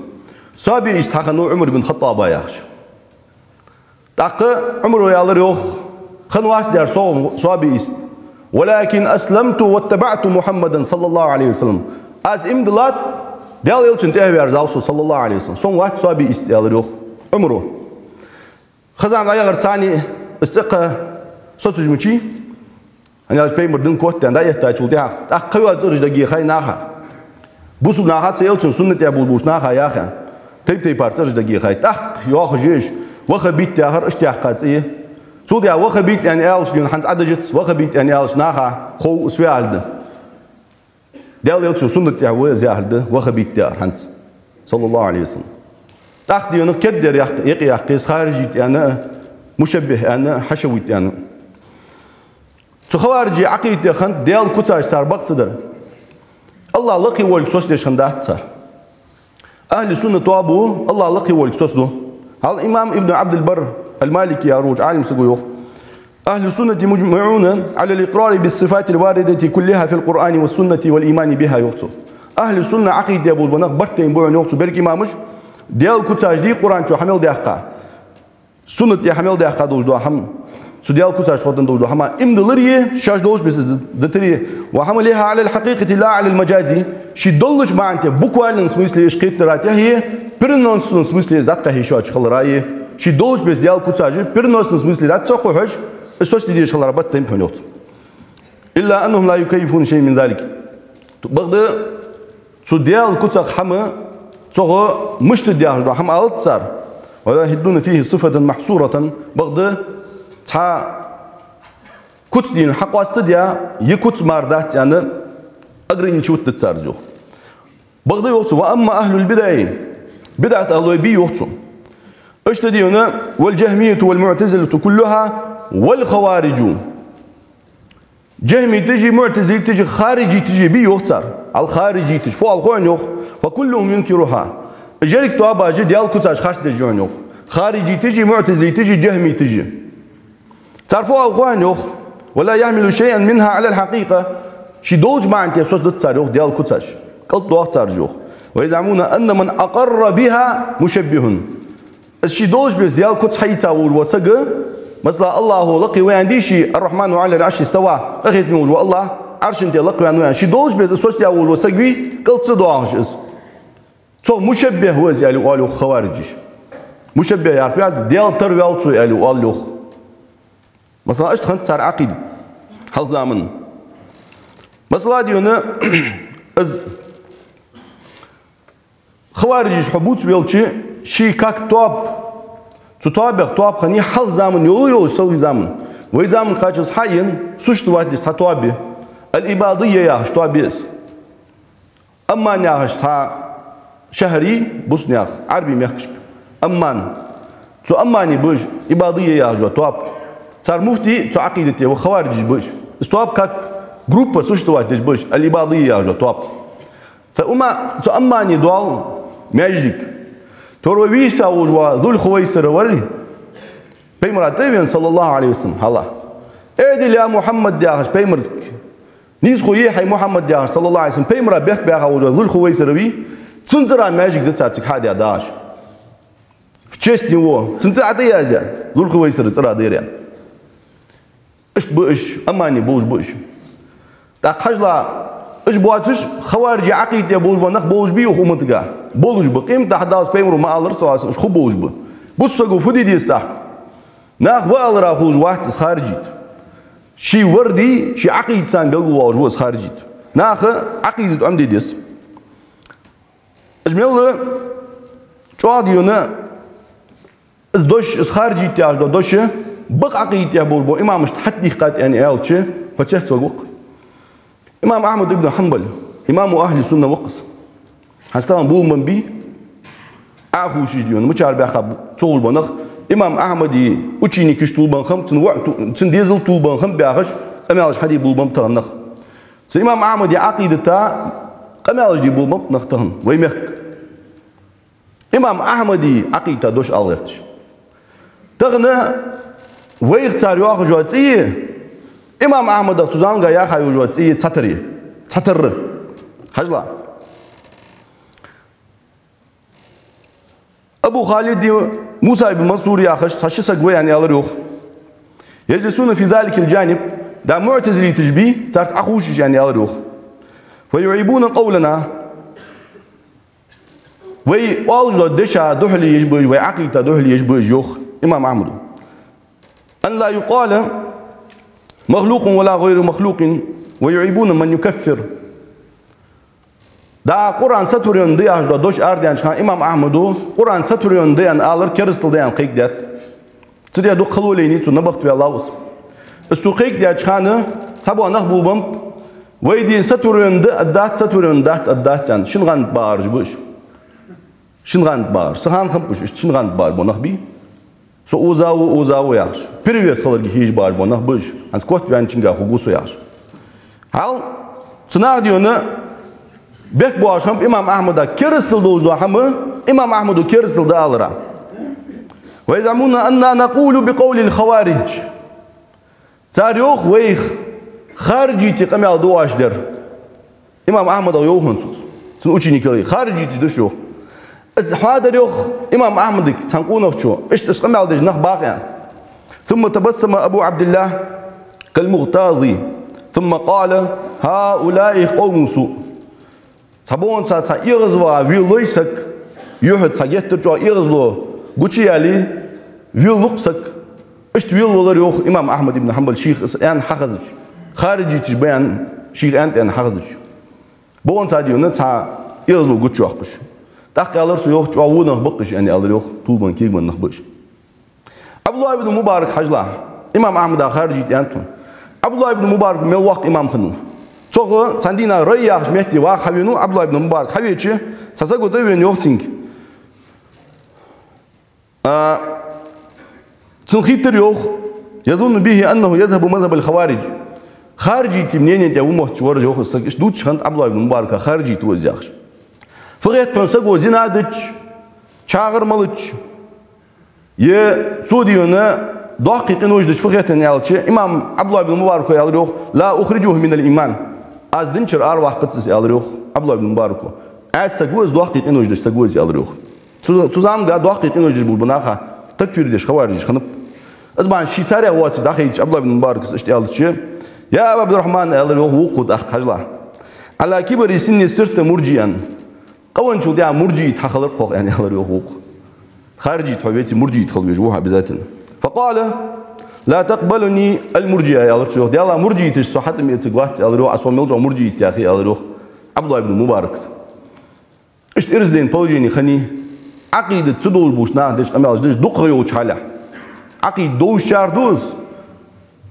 Сабиист хьахиннав Ӏумар ибн Хаттаба яхаш. ТӀаккха Ӏумара аьлар йоах: хиннавац дера со сабиист. «ولكن أسلمت واتبعت محمدا صلى الله عليه وسلم». Аз иман диллад, Даьла Элчанна тӀехьаваьрзав со, саллаллаху Ӏалайхи ва саллам. Со вац сабиист, аьлар йоах Ӏумара. Хаза дӀаяхар царна, из цӀи-кха соцаш мичай, хӀана аьлча пайхамара дин котдаьнна дӀаэттачул тӀехьагӀа, тӀаккха кхыйола цӀераш дагайихай наха. Бусалба наха, цу Элчан суннат тӀа болаш болча наха яхаш, тайп-тайпара цӀераш дагайихай. ТӀаккха йоах уж, ваххабит яхар иштта яьккха цӀи я. Цул тӀехьагӀа ваххабит аьнна аьлча, дийна хӀанз Ӏадажац, ваххабит аьнна аьлча, наха хов из фу яхилга да. Даьла Элчан суннат тӀа ва из яхилга да ваххабит яхар хӀанз, саллаллаху Ӏалайхи ва саллам. ТӀаккха, дийна, кердера якъ-, юкъеяккха из, харижит аьнна а, мушаббихь аьнна а, хьашавит аьнна а. Цу хаварижий Ӏакъидате хиннад Даьла куцаш цар бакъ ца дар. АллахӀ лакхе волга соцадеш хиннадац цар. Ахьлу сунна тоаба АллахӀ лакхе волга соцаду. Хьал имам Ибн Ӏабдул-Барр аль-Малики яхаш волча Ӏалим саго йоах: «أهل السنة مجمعون على الإقرار بالصفات الواردة كلها في القرآن والسنة والإيمان بها», йоах цо. Ахьлу сунна Ӏакъида тӀа болаш бола нах барт тайна ба хьона, йоах цу берригача имамаша, Даьла куцаш дий Къуръан чу хьа мел даьккха, суннат тӀа хьа мел даьккха долаш дола хӀама, цу Даьла куцаш тӀа хьаденна долаш дола хӀама, иман диллари, шоаш долча беса дитари, وحملها على الحقيقة لا على المجاز, ший долча маӀан тӀа, буквальном смысле уж кхетадара тӀехьа, переносном смысле из дӀатӀакхахьа йиш йоацаш хилара, ший долча беса Даьла куцаш переносном смысле дӀатӀа ца кхухьаш, из соцаде дезаш хилара барт тайна ба хьона, йоах цо. إلا أنهم لا يكيفون شيئا من ذلك. Бакъда цу Даьла куцах хӀама, цох мишта да яхаш дола хӀама алац цар. ولا يحدون فيه صفة محصورة. Бакъда цхьа куц дийна хьакъоастадаь, из куц мара дац аьнна, ограничивать дац цар из, йоах. Бакъда йоах цо: وأما أهل البدع, бидӀат ахӀлой бий, йоах цо, иштта дий хьона: والجهمية والمعتزلة كلها والخوارج. Джахьмиташи, муӀтазилаташи, хариджиташи бий, йоах цар. Ал-хариджиташ, фу оал хой хьона, йоах? فكلهم ينكرها. Уж еррига тоабаш Даьла куцаш харцдеш я хьона, йоах. Хариджиташи, муӀтазилаташи, джахьмиташи. Цар фу оал хой хьона, йоах? ولا يحمل شيئا منها على الحقيقة. Ший долча маӀан тӀа соцадац цар, йоах, Даьла куцаш. КӀалтӀадоах цар уж, йоах. ويزعمون أن من أقر بها مشبه. Из ший долча беса Даьла куц хьаийца волаш вола саг, масала, АллахӀо лакхе ва аьнна дий ше, الرحمن على العرش استوى, къахетаме волаш вола АллахӀ Ӏарша тӀа лакхваьнна ва аьнна, ший долча беса из соцадаь волаш вола саг вий, кӀалтӀа ца доагӀаш из. Цох мушаббихӀ ва из, аьле оал, йоах, хавариджаша. МушаббихӀ яхар фу да, Даьла тара ваьв цо, аьле оал, йоах. Масала, иштта хиннад цар Ӏакъидат хьалха заман. Масала, дий хьона, из хавариджаш хьо бувца велча, ший как тоаба, цу тоабех тоаба хиннай хьалха заман йола, йолаш, салафий заман. Вай заман кхаччалца хьаена существовать деш цхьа тоаба я. Ал-Ибадийя яхаш тоаба я из. Амман яхаш цхьа шахьар я бусалба наьха, Ӏарбий мехкашка. Амман. Цу Аммане ба уж, Ибадийя яхаш йола тоаба. Цар муфти цу Ӏакъидат тӀа ва, хавариджаш ба уж. Из тоаба как группа существовать деш ба уж, Ал-Ибадийя яхаш йола тоаба. Цу Ума-, цу Аммане дола маьждиг. Тора вай вийрса волаш вола Зуль-Хувайсира вар, Пайхамара тӀавена, صلى الله عليه وسلم, хьалха. Ӏедил, я Мухьаммад, яхаш, Пайхамарга. Нийсхо е хьай, Мухьаммад, яхаш, صلى الله عليه وسلم, Пайхамара бехк баьха волаш вола Зуль-Хувайсира вий, цун цӀерагӀа маьждиг да цар цига хьадаь дагӀаш. В честь него. Цун цӀи тӀаяздаь, Зуль-Хувайсира цӀерагӀа дера. Иштта ба уж, Аммане болаш ба уж. ТӀаккха хьажал, уж боацаш, хавариджий Ӏакъидат тӀа болаш бола нах болаш бий укх умматага? Болаш ба. Къематдийнахьа Даьла Пайхамаро ма аллара, صلى الله عليه وسلم, уж хургболаш ба. Бусалба саго фу де деза тӀаккха? Наха ва аларах хулаш вац из хариджит. Ший вар дий, ший Ӏакъидат санна белгалвоалаш ва из хариджит. Наха Ӏакъидат Ӏомаде деза. Уж мел чӀоагӀа, дий хьона, из дош, из хариджит яхаш дола дош, бакъ Ӏакъидат тӀа болаш бола имамашта хьатӀадийхкад аьнна аьлча, хьо цецваргва-кх. Имам Ахьмад ибн Хьанбал, имаму ахьли сунна ва-кх из. ХӀанз тахан болабеннабий? Ӏа ховшаш, дий хьона, мичара баьхаб ца ховш бола нах, имам Ахьмада ученикаш тилбенна хиннаб, цун воӀ ту-, цун дезал тилбенна хиннаб яхаш, къамаьлаш хьаде болабеннаб тахан нах. Цу имам Ахьмада Ӏакъидата къамаьлаш де болабеннаб нах тахан вай мехка. Имам Ахьмада Ӏакъидата дош ала гӀерташ. Тахан вайх цар йоахаш йола цӀи, имам Ахьмадах цу заманга яха йола цӀи цхьатарра я. Цхьатарра. Хьажал. Абу Халид Муса ибн Мансур яхаш цхьа ши саг ва аьнна аьлар, йоах. يجلسون في ذلك الجانب, да, муӀтазилиташ бий, царца Ӏохувшаш, аьнна аьлар, йоах. فيعيبون قولنا. Вай оалаш дола деша духьале еш ба уж, вай Ӏакъидата духьале еш ба уж, йоах имам Ахьмада. أن لا يقال مخلوق ولا غير مخلوق ويعيبون من يكفر. Да, Къуръан сатувренна да яхаш дола дош арадаьннача хана имам Ахьмада Къуръан сатувренна да аьнна алар керастал да аьнна кхайкадаьд. Цу тӀа дукха халонаш лайнай цо, набахтаваьлав из. Из цо кхайкадаьча хана цхьабола нах болабеннаб, вай дин сатувренна да, а дац, сатувренна дац, а дац аьнна, шин гӀанд багӀараш ба уж. Шин гӀанд багӀараш. Са хана хиннаб уж, иштта шин гӀанд багӀаш бола нах бий. Со оза ва, оза ва яхаш, перевес хиларга хьежаш багӀаш бола нах ба уж. ХӀанз котваьнначунга хургва со яхаш. Хьал, цу наха, дий хьона, бехк боагӀаш хиннаб имам Ахьмада керастал долаш дола хӀама, имам Ахьмада керастал да алара. ويزعمون أننا نقول بقول الخوارج. Цар йоах вайх, хариджитий къамаьл да оаш дер. Имам Ахьмадах йоах хӀанз цо. Цун ученикий, харижиташ да уж, йоах. Из хьоадаьр, йоах, имам Ахьмадага цхьан къонахчо, иштта уж къамаьл деш нах бах аьнна. ثم تبسم أبو عبد الله كالمغتاظ ثم قال: هؤلاء قوم سوء. Цхьаболча цхьа эгӀазваха веллой саг, юхьа цхьа геттара чӀоагӀа эгӀазло гучаяьле, велла-кх саг. Иштта велла валар, йоах, имам Ахьмад ибн Хьанбал шийх из аьнна хьахезача, харижиташ ба аьнна шийх аьннад аьнна хьахезача. Бокъонца дийна цхьа эгӀазло гучайоаккхаш. ТӀаккха аьлар цо, йоах, чӀоагӀа во нах ба-кх уж, аьнна аьлар, йоах, тувлабенна, кегабенна нах ба уж. Ӏабдуллахь ибн Мубарак хьажалахь, имам Ахьмада харижит аьннад хьона. Ӏабдуллахь ибн Мубарак мел воккха имам хиннав. Цох цхьан дийнахьа Рай яхача метте ваха хьавенав Ӏабдуллахь ибн Мубарак. Хьавеча, цхьа саго тӀавена, йоах, цунга. А, цунна хийттар, йоах: يظن به أنه يذهب مذهب الخوارج. Харижитий мнене тӀа ва мотташ вар, йоах, из саг. Иштта дувцаш хиннад Ӏабдуллахь ибн Мубарака, харижит ва из яхаш. Фу хет хьона, саго зина дича, чагӀар малача, е цо дийна доккхий къинош дича фу хет хьона аьлча, имам Ӏабдуллахь ибн Мубарака аьлар, йоах: لا أخرجه من الإيمان. Аз динчара араваккхац из, аьлар, йоах, Ӏабдуллахь ибн Мубарака. Ӏаьса саг ва из, доккхий къинош деш саг ва из, аьлар, йоах. Цу, цу заманга доккхий къинош деш болча наха такфир деш хаварижаш хиннаб. Из бахьан ший царех воацаш дӀахайташ Ӏабдуллахь ибн Мубарака иштта аьлча: يا أبا عبد الرحمن, аьлар, йоах, вокхо тӀаккха хьажалахь, على كبر سن صرت مرجئا. Къавенначул тӀехьагӀа муржиит хьахилар-кх хьо, аьнна, аьлар, йоах, вокхо. Харижит хьо веце, муржиит хила везаш ва хьо обязательно. فقال: لا تقبلني المرجئة, аьлар цо, йоах. Даьллахь, муржииташ со хьатӀаэцаргвац, аьлар, йоах, Ӏа сох мел чӀоагӀа муржиит яхе, аьлар, йоах, Ӏабдуллахь ибн Мубаракас. Иштта ираз дайна положени хиннай. Ӏакъидат ца долаш болча наха деш къамаьлаш деш дукха ха йолча хьале. Ӏакъидат долчар да из.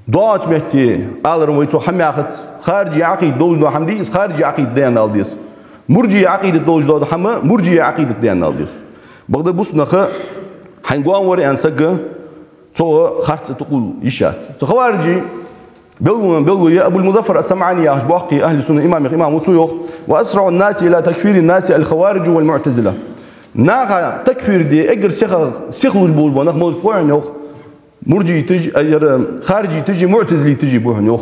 ДоагӀача метте аларах вай цох хӀама яхац. Харижий Ӏакъидат долаш дола хӀама дий из, харижий Ӏакъидат да аьнна ала деза. Муржий Ӏакъидат долаш дола хӀама муржий Ӏакъидат да аьнна ала деза. Бакъда бусалба наха хьайна гоама вар аьнна саг, цох харц тӀакхувла йиш яц. Цу хаварижий белгало, белгало я Абул-Музаффар ас-СамӀани яхаш боккхий ахьлу сунна имамех имам ва цо, йоах: وأسرع الناس إلى تكفير الناس الخوارج والمعتزلة. Наха такфир де эггара сиха, сихлуш болаш бола нах малаш ба хой хьона, йоах, муржииташ а, яр харижиташ а, муӀтазилиташ а ба хьона, йоах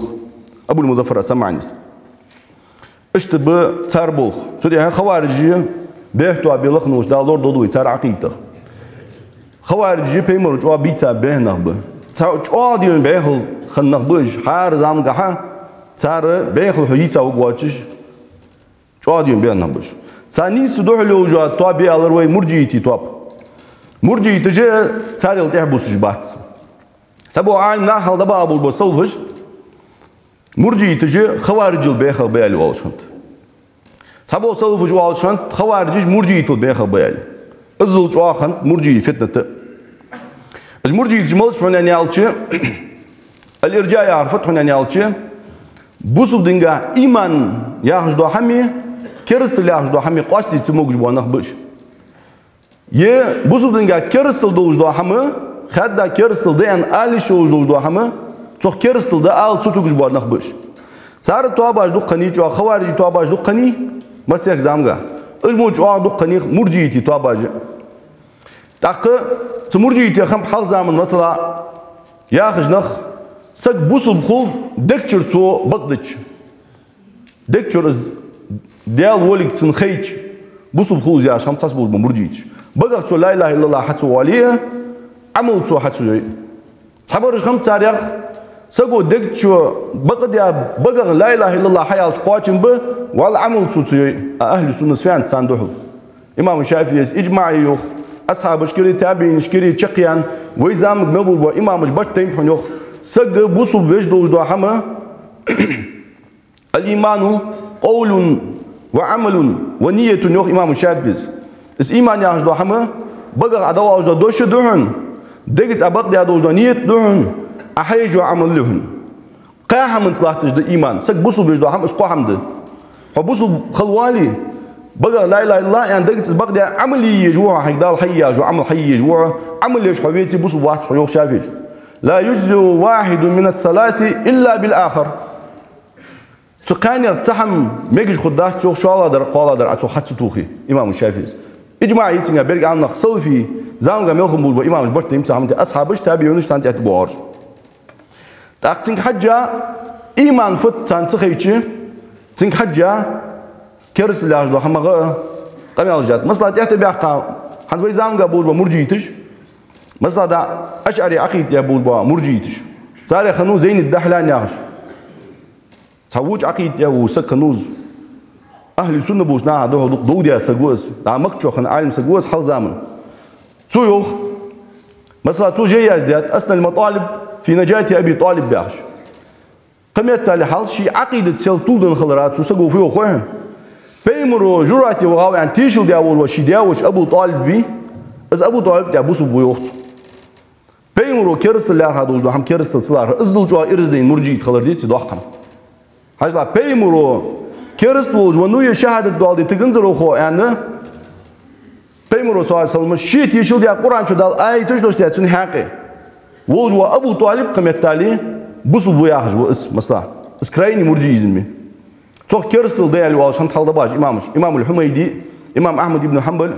Абул-Музаффар ас-СамӀанис. Иштта ба цар болх. Цу тӀехьа хаварижий бехк тоабе лакхаволаш, Дала лорадолда вай цар Ӏакъидатах. Хаварижий пайхамара чӀоагӀа бийца баьха нах ба. Цхьа чӀоагӀа дийна бӀехал хинна нах ба уж, хӀара замангахьа цар бӀехал хьо йийца варгвоацаш, чӀоагӀа дийна баьха нах ба уж. Цар нийсса духьал йолаш йола тоаба я аьлар вай муржиитий тоаба. Муржииташ а царел тӀехьабувсаш бац. Цхьабола Ӏалам нах, хьалха дӀабаха болаш бола салафаш, муржииташ а хаварижал бӀехагӀа ба аьле оалаш хиннад. Цхьабола салафаш оалаш хиннад, хаварижаш муржиитал бӀехагӀа ба аьле. Иззал чӀоагӀа хиннад муржий фитнат а. Уж муржииташ малаш ба хьона аьнна аьлча, ал-иржа яхар фуд хьона аьнна аьлча, бусалба динагахьа иман яхаш дола хӀамеи, керастал яхаш дола хӀамеи къоастаде ца могаш бола нах ба уж. Е бусалба динагахьа керастал долаш дола хӀама, хадда керастал да аьнна ала йиш йолаш долаш дола хӀама, цох керастал да ала ца тугаш бола нах ба уж. Цар тоабаш дукха хиннай, чӀоагӀа хаварижий тоабаш дукха хиннай массехк замангахьа. Уж мо чӀоагӀа дукха хиннай муржиитий тоабаш а. ТӀаккха цу муржиитех хиннаб хьалха заман, масала, яхаш нах, саг бусалба хул дег чура цо бакъдича. Дег чура из Даьла волга цунна хайча, бусалба хул из яхаш хиннаб цхьаболаш бола муржииташ. Багах цо لا إله إلا الله хьа ца оале а, Ӏамал цо хьа ца йой а. Цхьабараш хиннаб царех, саго дег чу бакъ а даь, багах لا إله إلا الله хьааьлча кхоачам ба, валлахӀи, Ӏамал цо ца йой а. А ахьлу суннас фу аьннад царна духьал? Имам ШафиӀийс: иджмаӀ я, йоах, асхьабашкара, табиӀинашкара чакхъяьнна, вай заманга мел болаш бола имамаш барт тайнаб хьона, йоах, саг бусалба веш долаш дола хӀама الإيمان قول وعمل ونية, йоах имам ШафиӀийс. Из иман яхаш дола хӀама багах Ӏа дӀаоалаш дола дош а да хьона, дегаца Ӏа бакъдаь долаш дола нийят а да хьона, Ӏа хьаеш йола Ӏамал а я хьона. Кхо хӀаманца латташ да иман. Саг бусалба веш дола хӀама из кхо хӀама да. Хьо бусалба хила воале, багах لا إله إلا الله аьнна, дегаца из бакъдаь Ӏамал е езаш ва хьо, хьайга Дала хьае яхаш йола Ӏамал хьае езаш ва хьо, Ӏамал еш хьо веце, бусалба вац хьо, йоах ШафиӀийс. لا يجزئ واحد من الثلاث إلا بالآخر. Цу кхаьннех цхьа хӀама мегаш хургдац, йоах, шоллагӀдар, кхоалагӀдар Ӏа цох хьа ца тохе, имам ШафиӀийс. ИджмаӀ я цунга, берригаш Ӏалам нах, салафий заманга мел хинна болаш бола имамаш барт тайнаб цу хӀаман тӀа, асхьабаш, табиӀинаш, царна тӀехьа тӀабоагӀараш. ТӀаккха цунга хьежжа, иман фуд царна ца хайча, цунга хьежжа, керастал яхаш дола хӀама а къамаьлаш даьд. Масала, тӀехьа тӀабаьхка, хӀанз вай заманга болаш бола мурджииташ, масала, да ашӀари Ӏакъида тӀа болаш бола мурджииташ. Царех хиннав Зайнид-Дахьлан яхаш. Цхьа воча Ӏакъида тӀа вола саг хиннав из. Ахьли сунна болча наха духьал дукха дов даь саг ва из. ДӀа Макка чу хинна Ӏалим саг ва из хьалха заман. Цо йоах, масала, цо жай яздаьд «أسنى المطالب في نجاة أبي طالب» яхаш. Кхыметтел хьалха ший Ӏакъидаца сел тулденна хиларах цу саго фу йоах хой хьона? Пайхамаро жожагӀате вахав аьнна тешал даь волаш вола ший даь-воша Абу ТӀалиб вий, из Абу ТӀалиб тӀехьа бусалба ва йоах цо. Пайхамаро керастал лаьрхӀа долаш дола хӀама керастал ца лаьрхӀар, иззал чӀоагӀа ираз дайна мурджиит хилар деций доккха хӀама? Хьажал, пайхамаро кераста волаш веннав е шахӀадат доаладе тиганзар ва хьо аьнна, пайхамаро, саллаллахӀу Ӏалайхи ва саллам, ше тешал даь Къуръан чу Дала аяташ доссадаьд цун хьакъехьа. Волаш вола Абу ТӀалиб кхыметтел бусалба ва яхаш ва из, масала. Из крайний мурджиизм я. Цох керастал да аьле оалаш хиннад хьалха дӀабахача имамаша: имам аль-Хьумайди, имам Ахьмад ибн Хьанбал,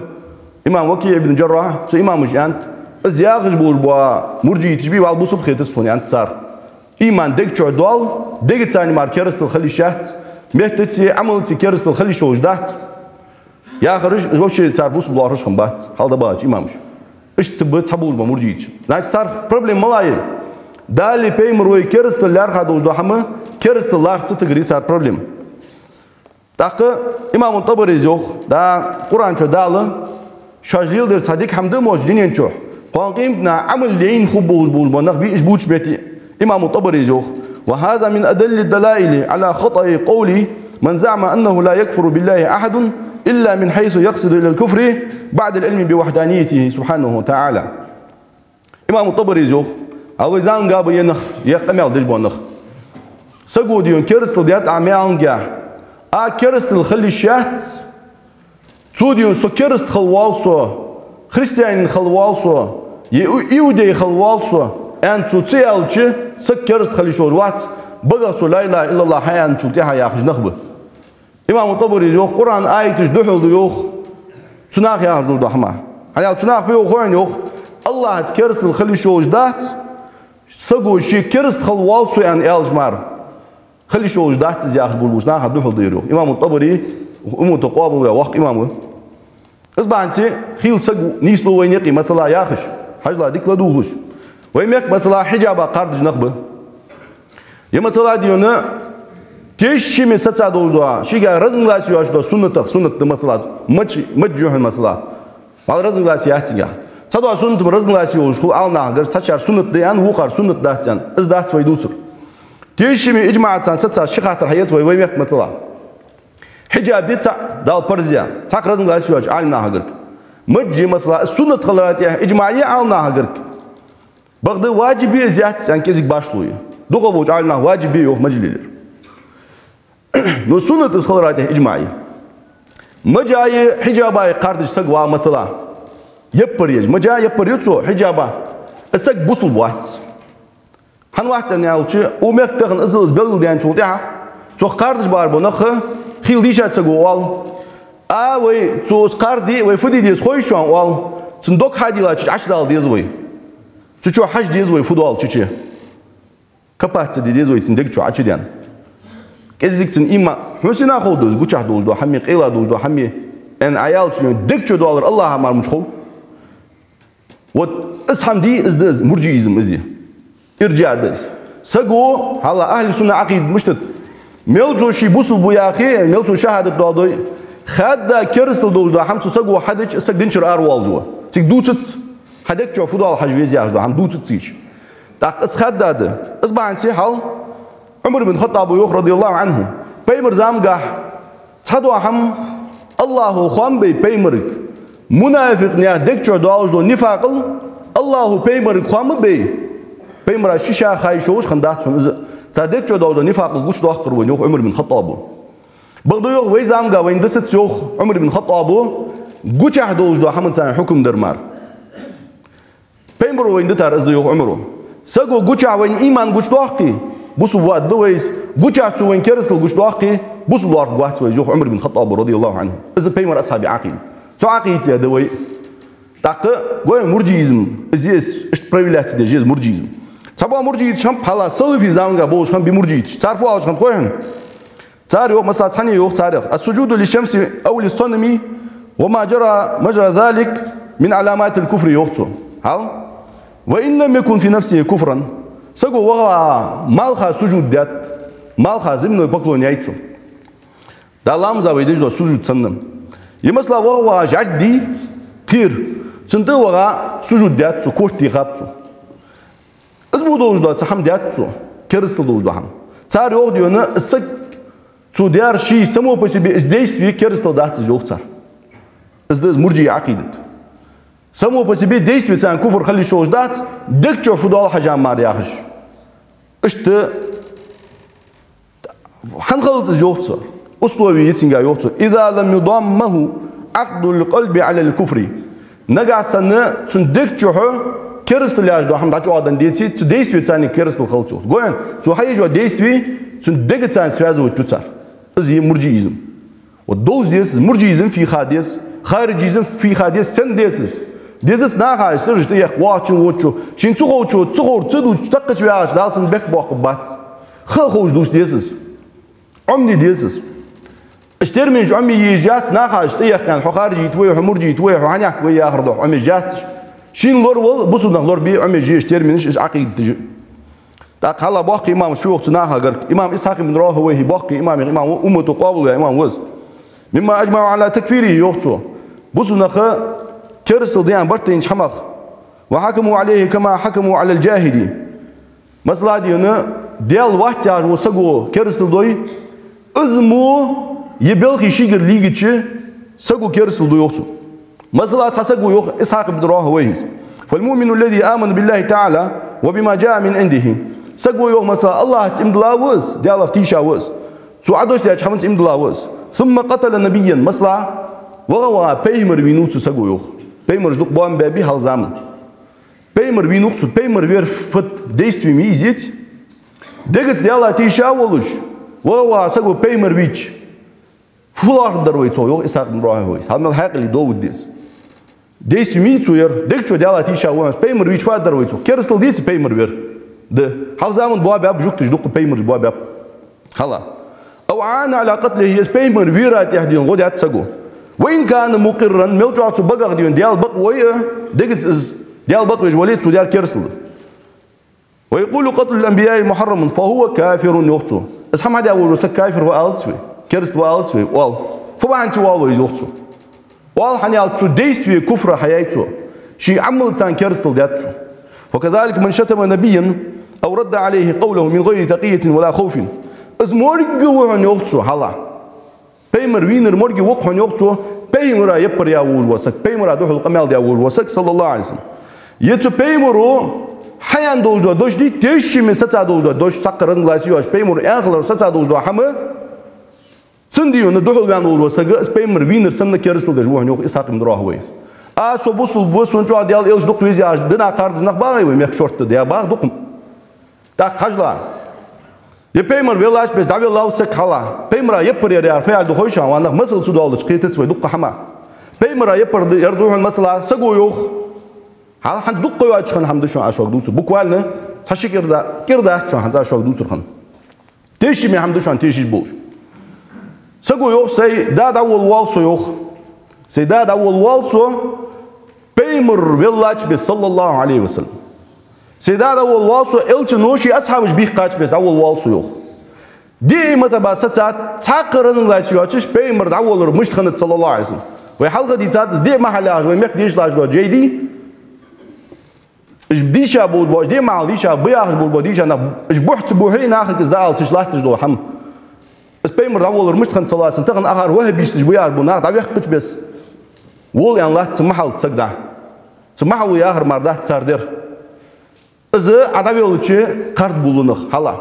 имам ВакиӀ ибн Джаррахь, цу имамаша аьннад, из яхаш болаш бола мурджииташ бий, вӀалла бусалба хетац тхона, аьннад цар. Иман дега чу доал, дегаца мара керастал хила йиш яц, меттаца, Ӏамалца керастал хила йиш йолаш дац. Яхараш, из вообще цар бусалба лоархӀаш хиннабац, хьалха дӀабахача имамаша. Иштта ба цхьаболаш бола мурджииташ. Значит, цар проблема малагӀа я? Далеи пайхамарои керастал лаьрхӀа долаш дола хӀама, керастал лархӀа ца тигари цар проблема. ТӀаккха имам ТӀабарис йоах, да, Къуръан чу Дала шоаш леладер цхьа дика хӀама да моцаш дунен чу, кхоана къематдийнахьа Ӏамал лайна хургболаш болаш бола нах бий уж бувцача метте. Имам ТӀабарис йоах: «وهذا من أدل الدلائل على خطأ قول من زعم أنه لا يكفر بالله أحد إلا من حيث يقصد إلى الكفر بعد العلم بوحدانيته سبحانه وتعالى». Имам ТӀабарис йоах, а вай заманга ба е нах, е къамаьл деш бола нах. Саго, дий хьона, керастал даьд Ӏа маьлангехь, а керастал хила йиш яц, цо, дий хьона, со кераста хила воал со, христианин хила воал со, е иу-, иудей хила воал со аьнна цо ца аьлча, саг кераста хила йиш йолаш вац, багах цо «لا إله إلا الله» хьааьнначул тӀехьагӀа яхаш нах ба. Имам ТӀабарис йоах, Къуръан аяташ духьал да йоах цу наха яхаш долаш дола хӀама. ХӀана аьлча цу наха фу йоах хой хьона, йоах: АллахӀаца керастал хила йиш йолаш дац, саго ше кераста хила воал со аьнна аьлча мара. Хила йиш йолаш дац из яхаш болаш болча наха духьал да ер йоах. Имам ТӀабари уммата къоабалваь воккха имам ва. Из бахьанца хийла саг нийслу вайна юкъе, масала, яхаш, хьажал, дика ладувгӀалаш. Вай мехка, масала, хьиджаба кхардаш нах ба. Е, масала, дий хьона, тешаме саца долаш дола, шийгахь разногласи йоацаш дола суннатах, суннат да, масала, маж, маж я хьона, масала. ВӀалла разногласи яц цигахь. Цхьадола суннатах разногласи йолаш хул Ӏаламнахагара, цхьачар суннат да аьнна, вокхар суннат дац аьнна. Из дац вай дувцар. Тешаме иджмаӀаца саца ши хаттар хьаэц вай, вай мехка, масала. Хьиджаб я цхьа Дала парз даь, цхьаккха разногласи йоацаш Ӏаламнахагара. Маж я, масала, из суннат хилара тӀехьа иджмаӀ я Ӏаламнахагара. Бакъда ваджиб я из, яц аьнна кӀезига башлой. ДукхагӀболча Ӏаламнаха ваджиб я йоах маж лелаяр. Но суннат из хилара тӀехьа иджмаӀ я. Мажаи хьиджабаи кхардаш саг вагӀа, масала, яппар еш, мажа яппар ю цо, хьиджаба, из саг бусалба вац. ХӀана вац аьнна аьлча, укх мехка тахан иззал из белгалдаьнначул тӀехьагӀа, цох кхардаш бахаш бола нах хийла дийшад саго, оал: «А, вай, цо из кхарде, вай фу де деза хой шоана?» — оал. «Цун дог хьадийллача Ӏочудала деза вай. Цу чу хьажа деза вай, фу доал цу чу. Копать ца де деза вай цун дега чу Ӏочудена. КӀезига цун иман, хьона сенах хов из гучахь долаш дола хӀама, къайла долаш дола хӀама», — аьнна Ӏа аьлча, дега чу доалар АллахӀа мара мича хов? Вот из хӀама дий, из да из, мурджиизм из я. ИрджиӀ да из. Саго, хьажал, ахьли сунна Ӏакъидат мишта да? Мел цо ше бусалба ва яхе, мел цо шахӀадат доаладой, хадда керастал долаш дола хӀама цу саго хьадича, из саг дин чура аравоалаш ва. Цига дувцац, хьа дега чу фу доал хьажа веза яхаш дола хӀама дувцац цига. ТӀаккха из хадда да. Из бахьанца хьал Ӏумар ибн ХаттӀаба йоах, радияллахӀу Ӏанху, пайхамара замангахь цхьадола хӀама АллахӀо хоам бай пайхамарга, мунафикъ наьха дега чу доалаш дола нифакъал АллахӀо пайхамарга хоам бай. Пайхамара ший ша ха йиш йолаш хиннадац хьона из, цар дега чу доалаш дола нифакъал гучадоаккхар вайна, йоах Ӏумар ибн ХаттӀаба. Бакъда, йоах, вай замангахь вайна дисац, йоах Ӏумар ибн ХаттӀаба, гучахь долаш дола хӀаманца хьукам дар мара. Пайхамаро вайна дитар из да, йоах Ӏумара. Саго гучахь вайна иман гучадоаккхе, бусалба ваь да вай из, гучахь цо вайна керастал гучадоаккхе, бусалба лоархӀаргвац вай из, йоах Ӏумар ибн ХаттӀаба, радияллахӀу Ӏанху. Из да пайхамара асхьабий Ӏакъида. Цу Ӏакъидат тӀа да вай. ТӀаккха гой мурджиизм, из я из, иштта проявляться деш я из мурджиизм. Цхьабола мурджииташ хиннаб, хьажал, салафий замангахь болаш хиннаб мурджииташ. Цар фу оалаш хиннад хой хьона? Цар йоах, масала, цхьанне йоах царех: «السجود للشمس أو للصنم وما جرى مجرى ذلك من علامات الكفر», йоах цо. Хьал? «وإن لم يكن في نفسه كفرا». Саго ваха малха сужуд даьд, малха земной поклон яьй цо. Да ламаза вай деш дола сужуд санна. Е, масала, ваха жӀарг дий, тхер, цунна тӀа ваха сужуд даьд цо, корта тӀа хаб цо. Из мо долаш дола цхьа хӀама даьд цо, керастал долаш дола хӀама. Цар йоах, дий хьона, из саг цо даьр ший само по себе из действие керастал дац из, йоах цар. Из да из мурджий Ӏакъидат. Само по себе действие царна куфр хила йиш йолаш дац, дег чу фу доал хьажа мара яхаш. Иштта хӀана хилац из, йоах цо? Условие я цунга, йоах цо: «إذا لم يضامه عقد القلب على الكفر». Нагахь санна цун дег чу керастал яхаш дола хӀама дӀачӀоагӀденна деце, цу действие царна керастал хилац, йоах цо. Гой хьона, цо хьаеш йола действие цун дегаца связывать ду цар. Из я мурджиизм. Вот довза деза из, мурджиизм фийха деза, хариджизм фийха деза, сенна деза из? Дезац наха из сираж тӀаехка, вахачун, вочу, шийна ца ховчо, ца ховр ца дувцаш, такхача вагӀача Дала цунна бехк боаккхаргбац. Ха а ховш дувца деза из. Ӏомаде деза из. Уж терминаш Ӏомае езаш яц, наха из тӀаехка, хьо хариджит вай, хьо мурджит вай, хьо хьанехк вай яхар духьа Ӏомаеш яц уж. Шийна лоравала, бусалба наха лорабе Ӏомаеш я уж терминаш, уж Ӏакъидаташ. ТӀаккха хьалха боккхий имамаш фу йоах цу наха гарга. Имам Исхьакъ ибн Рахавайхӏи боккхий имам, имам ва, уммато къоабалваь имам ва из. «مما أجمعوا على تكفيره», йоах цо. Бусалба нах керастал даь барт тайнача хӀамах. «وحكموا عليه كما حكموا على الجاحد». Масала, дий хьона, Даьла вац яхаш вола саго керастал дой, из мо е белхий шийгара лийгача саго керастал ду, йоах цо. Масала, цхьа саг ва, йоах Исхьакъ ибн Рахавайхӏис: «فالمؤمن الذي آمن بالله تعالى وبما جاء من عنده». Саг ва, йоах, масала, Аллахӏаца иман дилла ва из, Даьлах тийша ва из. Цо Ӏодоссадаьча хӀаманца иман дилла ва из. «ثم قتل نبيا», масала, ваха-ваха пайхамар вийнав цу саго, йоах. Пайхамараш дукха боам баьбий хьалха заман. Пайхамар вийнав цо, пайхамар вер фат действие ма йий из. Дегаца Даьлах тийша волаш, ваха-ваха саго пайхамар вийча, фу лоархӀаргдар вай цох, йоах Исхьакъ ибн Рахавайхӏис. Хьал мел хьаькъале довргда из. Действие ма йий цо яр, дег чу Даьлах тийша вола хӀанз пайхамар вийча фу аргдар вай цох? Керастал деций пайхамар вер? Да. Хьалха заман боабаьб жугташ, дукха пайхамараш боабаьб. Хьалха. «أو أعان على قتله», е из пайхамар вера тӀехь, дий хьона, гӀо даьд саго. «وإن كان مقرا», мел чӀоагӀа цу багах, дий хьона, Даьла бакъ вой а, дегаца из Даьла бакъ веш вале, цо даьр керастал да. «ويقول قتل الأنبياء محرم فهو كافر», йоах цо. Из хӀама хьадаь вола саг кафир ва оалац вай, кераста ва оалац вай, оал. Фу бахьанца оал вай из, йоах цо? Оал, хӀана аьлча цу действие куфра хьаяьй цо. Ший Ӏамалца керастал даьд цо. «وكذلك من شتم نبيا أو رد عليه قوله من غير تقية ولا خوف». Из морг ва хьона, йоах цо, хьалха. Пайхамар вийнар морг ва-кх хьона, йоах цо, пайхамара яппар яь волаш вола саг, пайхамара духьал къамаьл даь волаш вола саг, صلى الله عليه وسلم. Е цу пайхамаро хьаяьнна долаш дола дош дий, тешаме саца долаш дола дош, цхьаккха разногласи йоацаш, пайхамаро аьнна хиларах саца долаш дола хӀама, цунна, дий хьона, духьал ваьнна волаш вола саг, из пайхамар вийнар санна керастал деш ва хьона, йоах Исхьакъ ибн Рахавайхӏис. А, со бусалба ва, сона чӀоагӀа Даьла элча дукха веза яхаш, дина кхардаш нах багӀий вай мехка шортта? Да, багӀа дукха. ТӀаккха хьажал. Е пайхамар веллача беса дӀавелла ва саг, хьалха. Пайхамара яппар яр яхар фу яхилга да хой шоана, вай нах, масал ца доаладича кхетац вай дукха хӀама. Пайхамара яппар яр да хьона, масала, саго йоах. Хьалха, хӀанз дукха йоацаш хинна хӀама да шоана аз шуга дувцар. Буквально цхьа-ши кӀира да-, кӀира дац шоана хӀанз аз шуга дувцар хинна. Тешаме хӀама да шоана тешаш болаш. Саго йоах: «Сай да дӀаволла воалл со», йоах. «Сай да дӀаволла воалл со, пайхамар веллача беса, صلى الله عليه وسلم. Сай да дӀаволла воалл со, элчано ший асхьабаш бийхкача беса дӀаволла воалл со», йоах. Диъ мазхӀаба сацад, цхьаккха разногласи йоацаш, пайхамар дӀаволлар мишта хиннад, صلى الله عليه وسلم. Вай хьалха дийцад из, диъ махьал яхаш, вай мехка дешаш дола жай дий, уж дийша болаш бола, уж диъ махьал дийша ба яхаш болаш бола дийша нах, уж бухь ца бухье, нахага из дӀаала ца латташ дола хӀама. Из пайхамар дӀаволлар мишта хиннад, صلى الله عليه وسلم, тахан акхар ваххабисташ ба яхаш бола нах дӀавехкача бесса, вола аьнна латт цу махьалца саг дӀа. Цу махьало яхар мара дац цар дер. Из Ӏа дӀавеллача кхарда бувл нах, хьалха.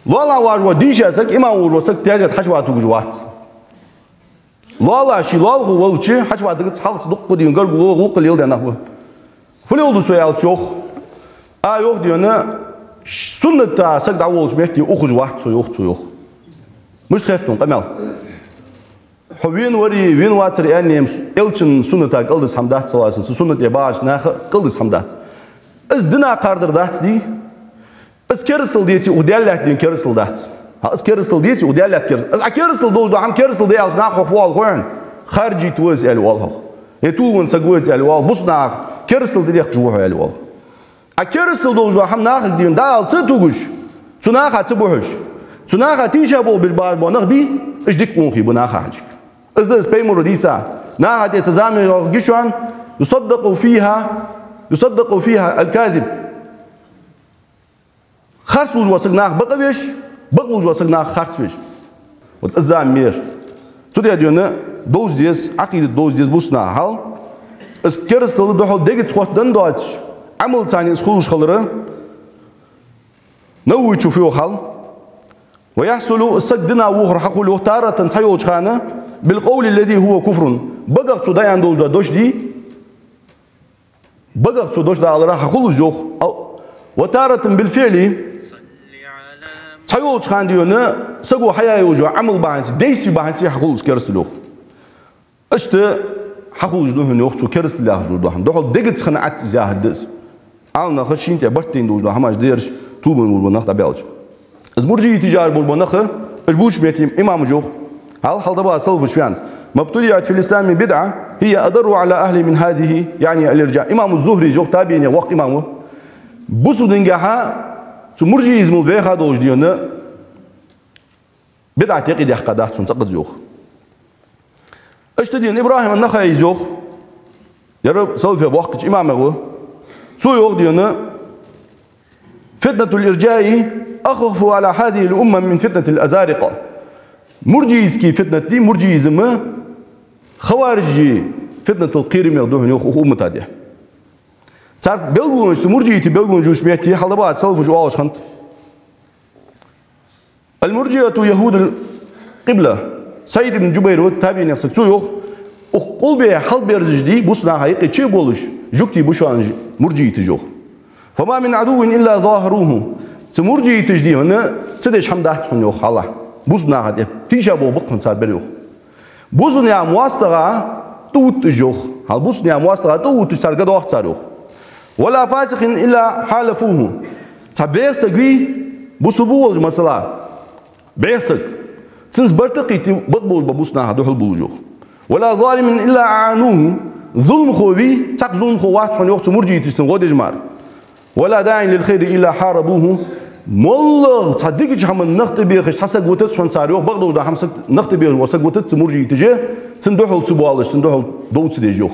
Лоалахьа вагӀаш вола дийша саг, имам волаш вола саг тезета хьачувала тугаш вац. Лоалахьа, ший лоалахо велча, хьачувала тугац, хьалхаца дукха, дий хьона, гаргало, гӀулакхал леладаь нах ба. Фу леладу со аьлча, йоах. А, йоах, дий хьона, сунната саг дӀаволлача метте ухаш вац со, йоах цо, йоах. Мишта хет хьона къамаьл? Хьо вена варий, вена вацарий аьнна, элчан суннатага кӀалдиса хӀама дац, صلى الله عليه وسلم, цу суннате багӀача наха кӀалдиса хӀама дац. Из дина кхардар дац, дий? Из керастал деций, укх Даьла лаьтта, дий хьона, керастал дац. Хьа из керастал деций, укх Даьла лаьтта керастал? Из Ӏа керастал долаш дола хӀама керастал да аьлча, наха хьох фу оал хой хьона? Харжит ва из аьле оал хьох. Е тилван саг ва из аьле оал. Бусалба наха керастал тӀадехкаш ва хьо аьле оал хьох. Ӏа керастал долаш дола хӀама нахага дийна, Дала ца тугаш, цу наха ца бухьаш, цу наха тийша болх беш баьнна бола нах бий, уж дика къонахий ба наха хьалхашка. Из да из пайхамара дийца. Наха тӀа цу заман йоагӀа гишан, يصدق فيها، يصدق فيها الكاذب. Харц лувш вола саг наха бакъ веш, бакъ лувш вола саг наха харц веш. Вот из зама мер. Цу тӀа дийна довза деза, Ӏакъидат довза деза бусалба наха хьал. Из керастал духьал дегаца хоттаденна доацаш, Ӏамалца из хулаш хилар, Нававийчо фу йоах хьал: ويحصل, из саг дина вохар хьахул йоах, تارة, цхьайолча хана, بالقول الذي هو كفر, багах цо дӀааьнна долаш дола дош дий, багах цо дош дӀаалар хьахул из йоах. وتارة بالفعل, цхьайолча хана дийна саго хьаяь йолаш йола Ӏамал бахьанца, действи бахьанца хьахул из керастал йоах. Иштта хьахулаш да хьона йоах цо керастал яхаш долаш дола хӀама. Духьал дегаца хинна Ӏац из яхар да из. Ӏаламнаха шийна тӀа барт тайна долаш дола хӀамаш дераш тилбенна болаш бола нах дӀабаьлча. Из муржииташ яхаш болаш бола нах, уж бувцача метте имамаша йоах. Хьал, хьалха дӀабаха салафаш фу аьннад: ما ابتدعت في الإسلام بدعة هي أضر على أهله من هذه، يعني الإرجاء. Имам ЗухӀрийс йоах, табиӀинех воккха имам ва. Бусалба дингахьа цу муржиизмал бӀеха долаш дийна бидӀат юкъе даьккха дац цунна цӀаккха из йоах. Иштта дийна ИбрахӀим ан-Нахаис йоах, ер салафех боккхача имамех ва. Цо йоах дийна: فتنة الإرجاء أخوف على هذه الأمة من فتنة الأزارقة. Муржиитский фитнат дий, муржиизм, хаварижий фитнатал кхерамегӀа да хьона йоах укх уммата тӀа. Цар белгалонаш, цу муржиитий белгалонаш дувцача метте, хьалха дӀабаха салафаша оалаш хиннад: المرجئة يهود القبلة. СаӀид ибн Джубайр ва, табиӀинех саг, цо йоах: укх къулбехьа хьалберзаш дий, бусалба наха юкъе чу а болаш, жугтий ба шоана муржииташ йоах. فما من عدو إلا ظاهروه. Цу муржииташа дий хьона ца деш хӀама дац хьона йоах, хьалха. Бусалба наха тӀа тийша болх ба-кх хьона цар бер йоах. Бусалба наьха моастагӀа тӀаувтташ йоах. Хьал бусалба наьха моастагӀа тӀаувтташ цар гӀадоах цар йоах. ولا فاسق إلا حالفوه. Цхьа бӀеха саг вий, бусалба волаш, масала, бӀеха саг, цунца барт а кхийтта, бакъ болаш бола бусалба наха духьал булаш йоах. ولا ظالم إلا أعانوه. Зуламхо вий, цхьаккха зуламхо вац хьона йоах цу муржииташа цунна гӀо деш мара. ولا داع للخير إلا حاربوه. МоллагӀа цхьа дикача хӀаман нах тӀабехаш цхьа саг витац хьона цар йоах, бакъдолаш дола хӀама саг, нах тӀабехаш вола саг витац цу муржииташа, цунна духьал ца боалаш, цунна духьал дов ца деш йоах.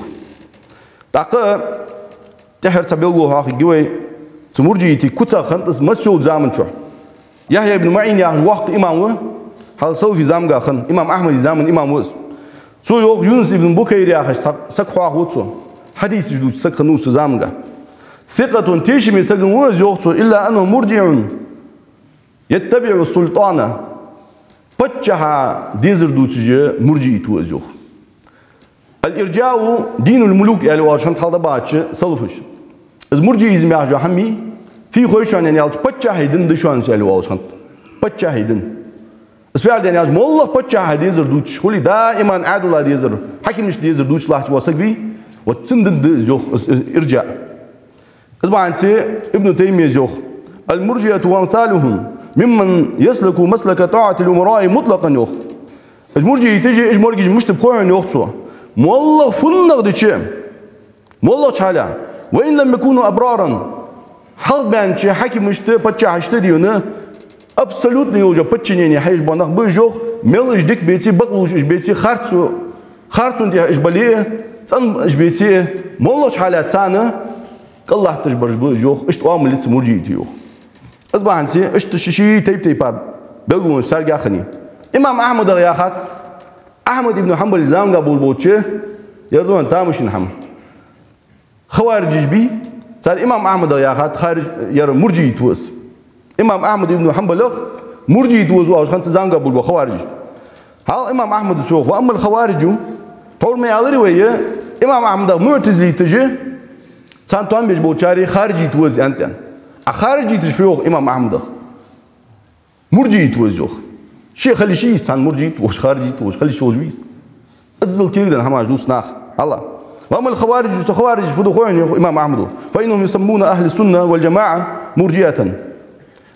ТӀаккха тӀеххьара цхьа белгало хьоахаергья вай, цу муржиитий куцах хиннад из массайолча заман чухь. Яхья ибн МаӀин яхаш воккха имам ва, хьалха салафий заманга хинна, имам Ахьмада заман имам ва из. Цо йоах, Юнус ибн Букайр яхаш цхьа саг хьоахаву цо. Хьадисаш дувцаш саг хиннав цу заманга. ثقة, тешаме саг ва из, йоах цо, إلا أنه مرجع يتبع السلطان. Паччахьа дезар дувцаш муржиит ва из, йоах. الإرجاء دين الملوك аьле оалаш хиннад хьалха дӀабахача салафаша. Из муржиизм яхаш йола хӀама, фу я хой шоана аьлча, паччахьий дин да шоана аьле оалаш хиннад. Паччахьий дин. Из фу яхар да аьлча, моллагӀа паччахьа дезар дувцаш хуле, даим Ӏаьдала дезар, хьакимашта дезар дувцаш латташ вола саг вий, вот цун дин да из, йоах, из, из иржаъ. Из бахьанца Ибн Таймияс йоах: المرجئة وأمثالهم ممن يسلك مسلك طاعة الأمراء مطلقا, йоах. Уж муржииташ, уж моргаш мишта ба хой хьона, йоах цо. МоллагӀа фуннагӀа дича, моллагӀча хьале, وإن لم يكونوا أبرارا, хьалхабаьннача хьакимашта, паччахьашта дийна абсолютно йолаш йола подчинение хьаеш бола нах ба уж, йоах, мел уж дика беце а, бакълувш уж беце а, харцо, харцон тӀа уж бале а, цӀена уж беце а, моллагӀча хьале царна кӀаллатташ бараш ба уж, йоах, иштта оамал я цу муржиитий, йоах. Из бахьанца иштта ший-ший тайп-тайпара белгалонаш царгахьа хиннай. Имам Ахьмадах яхад, Ахьмад ибн Хьанбала заманга болаш болча, ер да хьона тамашийна хӀама. Хаварижаш бий, цар имам Ахьмадах яхад, хариж-, ер муржиит ва из. Имам Ахьмад ибн Хьанбалах муржиит ва из оалаш хиннад цу заманга болаш бола хаварижаш. Хьал имам Ахьмада цо йоах: وأما الخوارج, тхьовра ма аьларий вай, имам Ахьмадах муӀтазилиташ, царна тоам беш болчар харижит ва из аьннад. А харижиташ фу йоах имам Ахьмадах? Муржиит ва из, йоах. Ше хила йиш йий из, цхьан муржиит волаш, харижит волаш хила йиш йолаш вий из? Иззал кегаденна хӀамаш дувц наха. Алла. وأما الخوارج, цу хаварижаша фу ду хой хьона, йоах имам Ахьмада. فإنهم يسمون أهل السنة والجماعة مرجئة.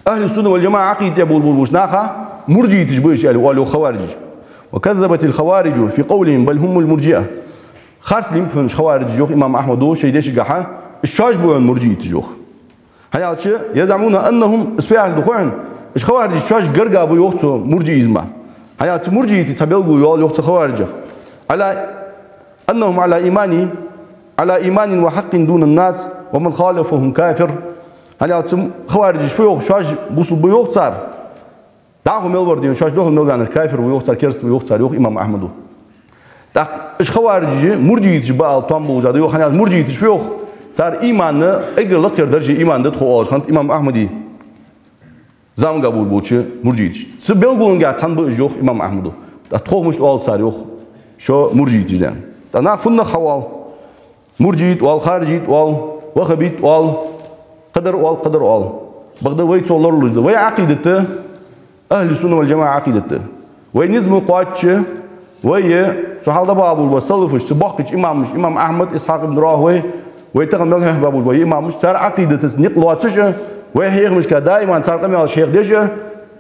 Ахьлу-сунна вал-джамаӀа Ӏакъида тӀа болаш болча наха Мурджииташ ба уж аьле оал йоах хаварджаш. وكذبت الخوارج في قولهم بل هم المرجئة. Харц лийннаб хьона уж хаварджаш йоах имам Ахьмада шоай дешагахьа, уж шоаш ба хьона мурджииташ йоах. ХӀана аьлча, يزعمون أنهم, из фу яхилга да хой хьона, уж хаварджаш шоаш гарга ба йоах цу мурджиизма. ХӀана аьлча мурджиитий цхьа белгало йоал йоах цу хаварджех. على أنهم على إيمان، على إيمان وحق دون الناس ومن خالفهم كافر. ХӀана аьлча хаварджаш фу йоах, шоаш бусалба ба йоах цар. ДӀахо мел вар дийна, шоаш духьал мел ваьннар кафир ва йоах цар, керста ва йоах цар йоах имам Ахьмада. ТӀаккха уж хаварджаш мурджииташ ба ала тоам болаш да йоах, хӀана аьлча мурджииташ фу йоах, цар иман эггара лакхера дарже иман да тхо оалаш хиннад имам Ахьмада заманга болаш болча мурджииташа. Цу белгалонех цхьана ба уж йоах имам Ахьмада. ТӀаккха тхох мишта оал цар йоах, шо мурджииташ да аьнна. ТӀаккха нах фуннагӀа хьаоал. Мурджиит оал, харджиит оал, ваххабит оал, кхыдар оал, кхыдар оал. Бакъда вай цох лоралуш да. Вай Ӏакъидат ахьлу сунна вал джамаӀа Ӏакъидат да. Вай низ ма кхоачча, вай цу хьалха дӀабаха болаш бола салафаш, цу боккхача имамаша, имам Ахьмад, Исхьакъ ибн Рахьавайх, вай тахан мел хьехабаь болаш бола имамаш, цар Ӏакъидатаца никъ лоацаш а, вай хьехамашка даим цар къамаьлаш хьехадеш а,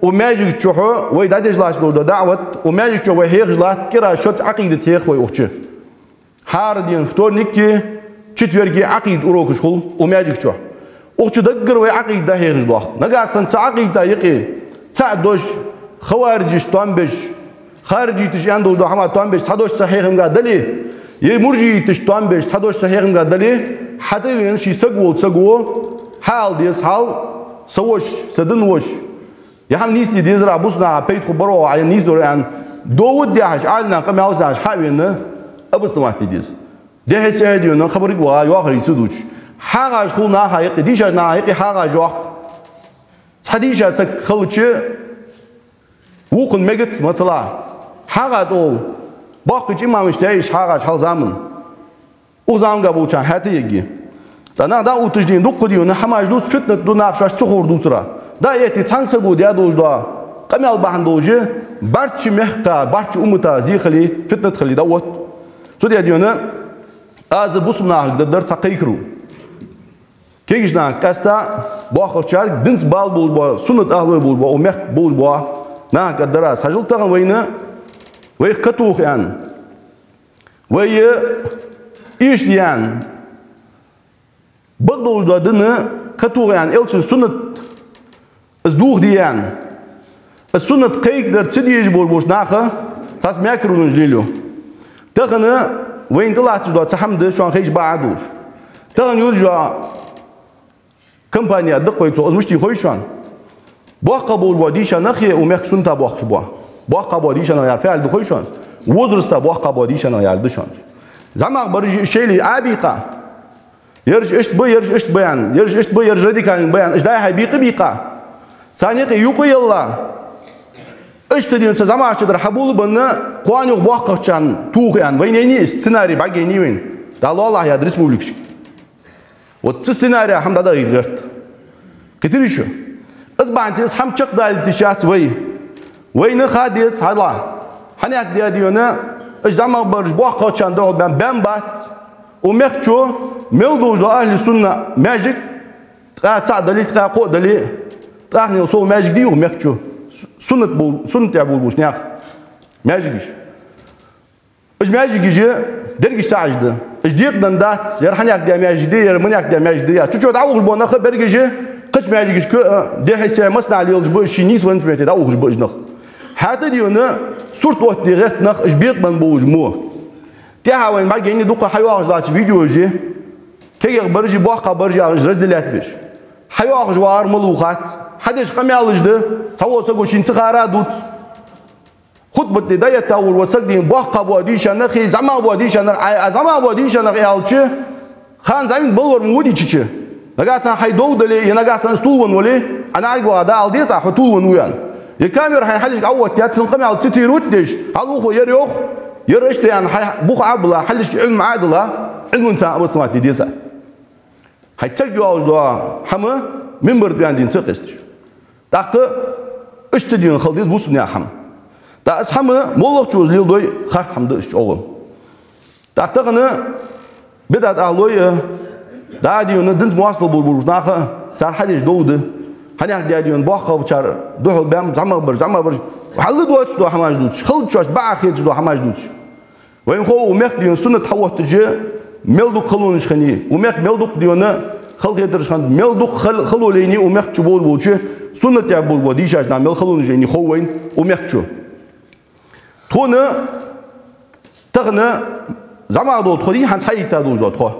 укх маьждига чухь вай дӀадеш латташ долаш дола даӀват, укх маьждига чухь вай хьехаш латт кӀира шозза Ӏакъидат хьех вай укхаза. ХӀара дийнахьа, вторнике, четверге Ӏакъидата урокаш хул укх маьждига чухь. Укх чу даггара вай Ӏакъидат хьехаш доахк. Нагахьа санна цу Ӏакъидата юкъе цхьа дош, хаварджашта тоам беш, харджийташа аьнна долаш дола хӀама тоам беш цхьа дош цу хьехамга дале, е мурджииташта тоам беш цхьа дош цу хьехамга дале, хьатӀавена ший саг волча саго хьаала деза хьал: са воша, са дина воша. Ер хӀама нийсде дезар, бусалба наха пайда хургбар оаха, ер нийсдора аьнна, довод дехьаш, Ӏаьлимнаха къамаьлаш дехьаш хьа а вена, обосновать де деза. Дехьа-сехьа дийна хабарга ваха, йоахарий ца дувцаш. ХьагӀаш хул наха юкъе, дийшача наха юкъе хьагӀаш йоаккх. Цхьа дийша саг хилча, вокхунна мегац, масала, хьагӀа тӀа оал, боккхача имамашта яьй уж хьагӀаш хьалха заман. Укх заманга болчарна хьатӀаергья. ТӀаккха нах дӀаотташ дийна дукха дийна хӀамаш дувц, фитнат ду, нах шоашта ца ховр дувцар. ДӀаэтте цхьан саго даь долаш дола къамаьл бахьан долаш бӀарчча мехка, бӀарчча уммата зе хиле, фитнат хиле дӀаотт. Цудухьа дийна аз бусалба нахага дергдар цхьа кхайкарал. Кагийча нахага, къаьстта боккхагӀчарга, динца бала болаш бола, суннат ахьлой болаш бола, укх мехка болаш бола нахага дергдар аз. Хьажал, тахан вайна, вайх катоха аьнна, вай эшаде аьнна, бакъдолаш дола дин катоха аьнна, элчан суннат из дохаде аьнна, из суннат кхайкадар ца дезаш болаш болча наха цхьацца мекарлонаш лелаю. Тахан вайна тӀалатташ дола цхьа хӀама да шоана хайча бакъахьа долаш. Тахан йолаш йола кампани да-кх вай цох, из мишта я хой шоана? БоккхагӀа болаш бола дийша нах е укх мехка суннат боккхаш бола? БоккхагӀа бола дийша нах яхар фу яхилга да хой шоана? Возраста боккхагӀа бола дийша нах яхилга да шоана. ЗӀамагӀбараш шоайла Ӏобийкъа. Ераш иштта ба, ераш иштта ба аьнна, ераш иштта ба, ераш радикальни ба аьнна, уж дӀай-хьай бийкъа-бийкъа, царна юкъе юкъе елла, иштта дийна цу зӀамагӀча тӀара хьаболабенна, кхоана юха боккхагӀчарна тоха аьнна. Вайна яьннай из сценарий, бӀаргаяйнай вайна, дӀалолахь яьхад республикашка. Вот цу сценарийга хӀама дӀадахийта гӀерт. Кхийтарий шо? Из бахьанца из хӀама чакхдалийта йиш яц вай. Вайна ха деза хьалха. ХӀана аьлча, дийна, уж зӀамагӀбараш боккхагӀчарна духьал баьнна, баьнна бац. Укх мехка чу мел долаш дола ахьлу сунна маьждиг, ткъаь цаӀ дале, ткъаь кхоъ дале, ткъаьннел сов маьждиг дий укх мехка чу? Су-, суннат бол-, суннат тӀа болаш болча наьха маьждигаш. Уж маьждигаш деррига цхьа Ӏаш да. Уж декъаденна дац, ер хьанехк даь маьждиг да, ер манехк даь маьждиг да. Цу чу дӀаухаш бола нах берригаш кхыча маьждигашка, э, дехьа-сехьа массанахьа лелаш ба, ший нийса ваьннача метте дӀаухаш ба уж нах. ХӀаьта, дийна, сурт оттаде гӀерт нах, уж бекъабенна болаш мо. ТӀехьа вайна бӀаргаяйнай дукха хьайоагӀаш латтача видеошка, кагийбараш а, боккхагӀбараш а яхаш разделять беш. ХьайоагӀаш вар малув хац. Хьадеш къамаьлаш да, цхьавола саго шийна ца хара дувц. Хутбат де дӀаэтта волаш вола саг, дийна, боккхагӀа бола дийша нах е зӀамагӀа бола дийша нах, Ӏа, а зӀамагӀа бола дийша нах аьлча, хан зӀамига мел вар ма вий дийчача. Нагахьа санна хьай дов дале, е нагахьа санна из тувлавенна вале, Ӏа наӀарга ваха дӀаала деза Ӏа, хьо тувлавенна ва аьнна. Е камера хьайна хьалхашка Ӏооттаяь, цун къамаьл цитировать деш, хьалха укхо ер йоах, ер иштта да аьнна, хьай бух Ӏобилла, хьалхашка Ӏилма Ӏодилла, Ӏилманца обосновать де деза Ӏа. Хьай царга йоаллаш дола хӀама минбар тӀа ваьнна дийна ца къесташ. ТӀаккха иштта, дийна, хила деза бусалба наьха хӀама. ТӀаккха из хӀама моллагӀчо из леладой харц хӀама да из чӀоагӀа. ТӀаккха тахан бидӀат ахьлой а, дӀа, дийна, динца моастагӀал болаш болча наха а, цар хьадеш дов да. Хьанех даьдена боккхагӀчар духьал баьннаб, зӀамагӀбараш, зӀамагӀбараш. Хьалла доацаш дола хӀамаш дувцаш, хала чош бакъахьа хеташ дола хӀамаш дувцаш. Вайна хов укх мехка дена суннат хьаотташ, мел дукха халонаш хиннай, укх мехка мел дукха дена халахетараш хиннад, мел дукха хал-, хало лайнай укх мехка чу болаш болча, суннат тӀа болаш бола дийшача наха мел халонаш лайнай хов вайна укх мехка чу. Тхона тахан зӀамагӀа дола тхо дий, хӀанз хьаийца долаш дола тхо.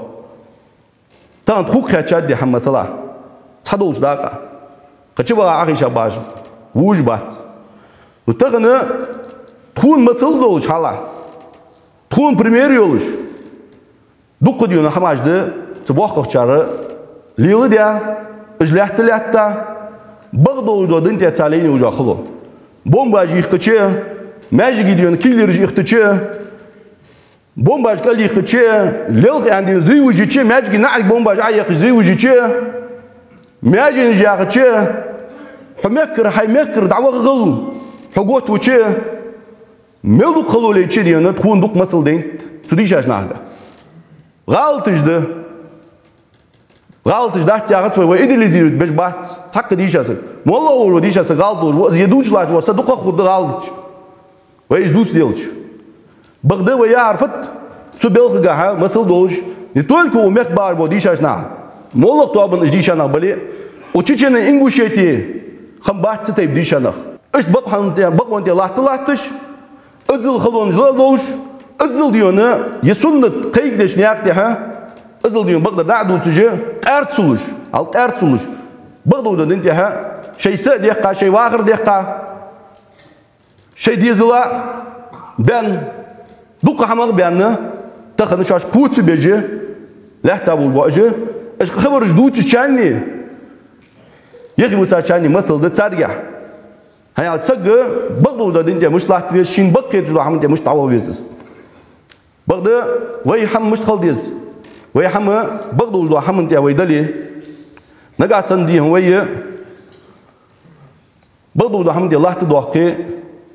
Тахан тхога хаьттача де хӀама, масала, цхьа долча дакъа. Кхы чу баха Ӏохайша баш вувш бац. Ну, тахан тхона масал долаш хьалха, тхона пример йолаш, дукха дена хӀамаш да цу боккхагӀчар леладаь, уж лаьтта-лаьтта, бакъдолаш дола дин тӀа цар лайна уж хало. Бомбаш йихкача, маьждиге дена киллераш ихтача, бомбаш кӀалйихкача, лелха аьнна дена взрываш йича, маьждиге наӀарга бомбаш Ӏоехкаш взрываш йича, маьженаш яхача, хьо мехкара, хьай мехкара дӀаваха гӀалла, хьо готвача, мел дукха хало лайча дена, тхона дукха масал дайнад цу дийшача нахага. ГӀалаташ да. ГӀалаташ дац яхац вай, вай идеализировать беш бац цхьаккха дийша саг. МоллагӀа вола дийша саг гӀалат волаш ва, из е дувцаш латташ ва, са дукхагӀа хургда гӀалаташ. Вай уж дувцаделча. Бакъда вай яхар фуд, цу балхагахьа масал долаш, не только укх мехка бахаш бола дийшача наха, моллагӀа тоабан уж дийша нах бале а, укх Чечне, Ингушете хинна бац цу тайпа дийша нах. Иштта бакъ хьан-, бакъонна тӀа латта-латташ, иззал халонаш ла а ловш, иззал дена, е суннат кхайкадеча наькъа тӀа, иззал дена бакъдар дӀа а дувцаш, къаьрца луш, хьал къаьрца луш, бакъдолаш дола дин тӀа шоай са а дехка, шоай вахар а дехка, шоай дезала а баьнна, дукха хӀамах а баьнна, тахан шоаш куца беш лаьтта болаш ба уж, уж хабараш дувцачарна, яхе висачарна масал да царгахьа. ХӀана аьлча саг бакъдолаш дола дин тӀа мишта латта веза, шийна бакъ хеташ дола хӀаман тӀа мишта дӀаваха веза из. Бакъда вай хӀама мишта хила деза, вай хӀама бакъдолаш дола хӀаман тӀа вай дале, нагахьа санна дехьа вай бакъдолаш дола хӀаман тӀа латта доаккхе,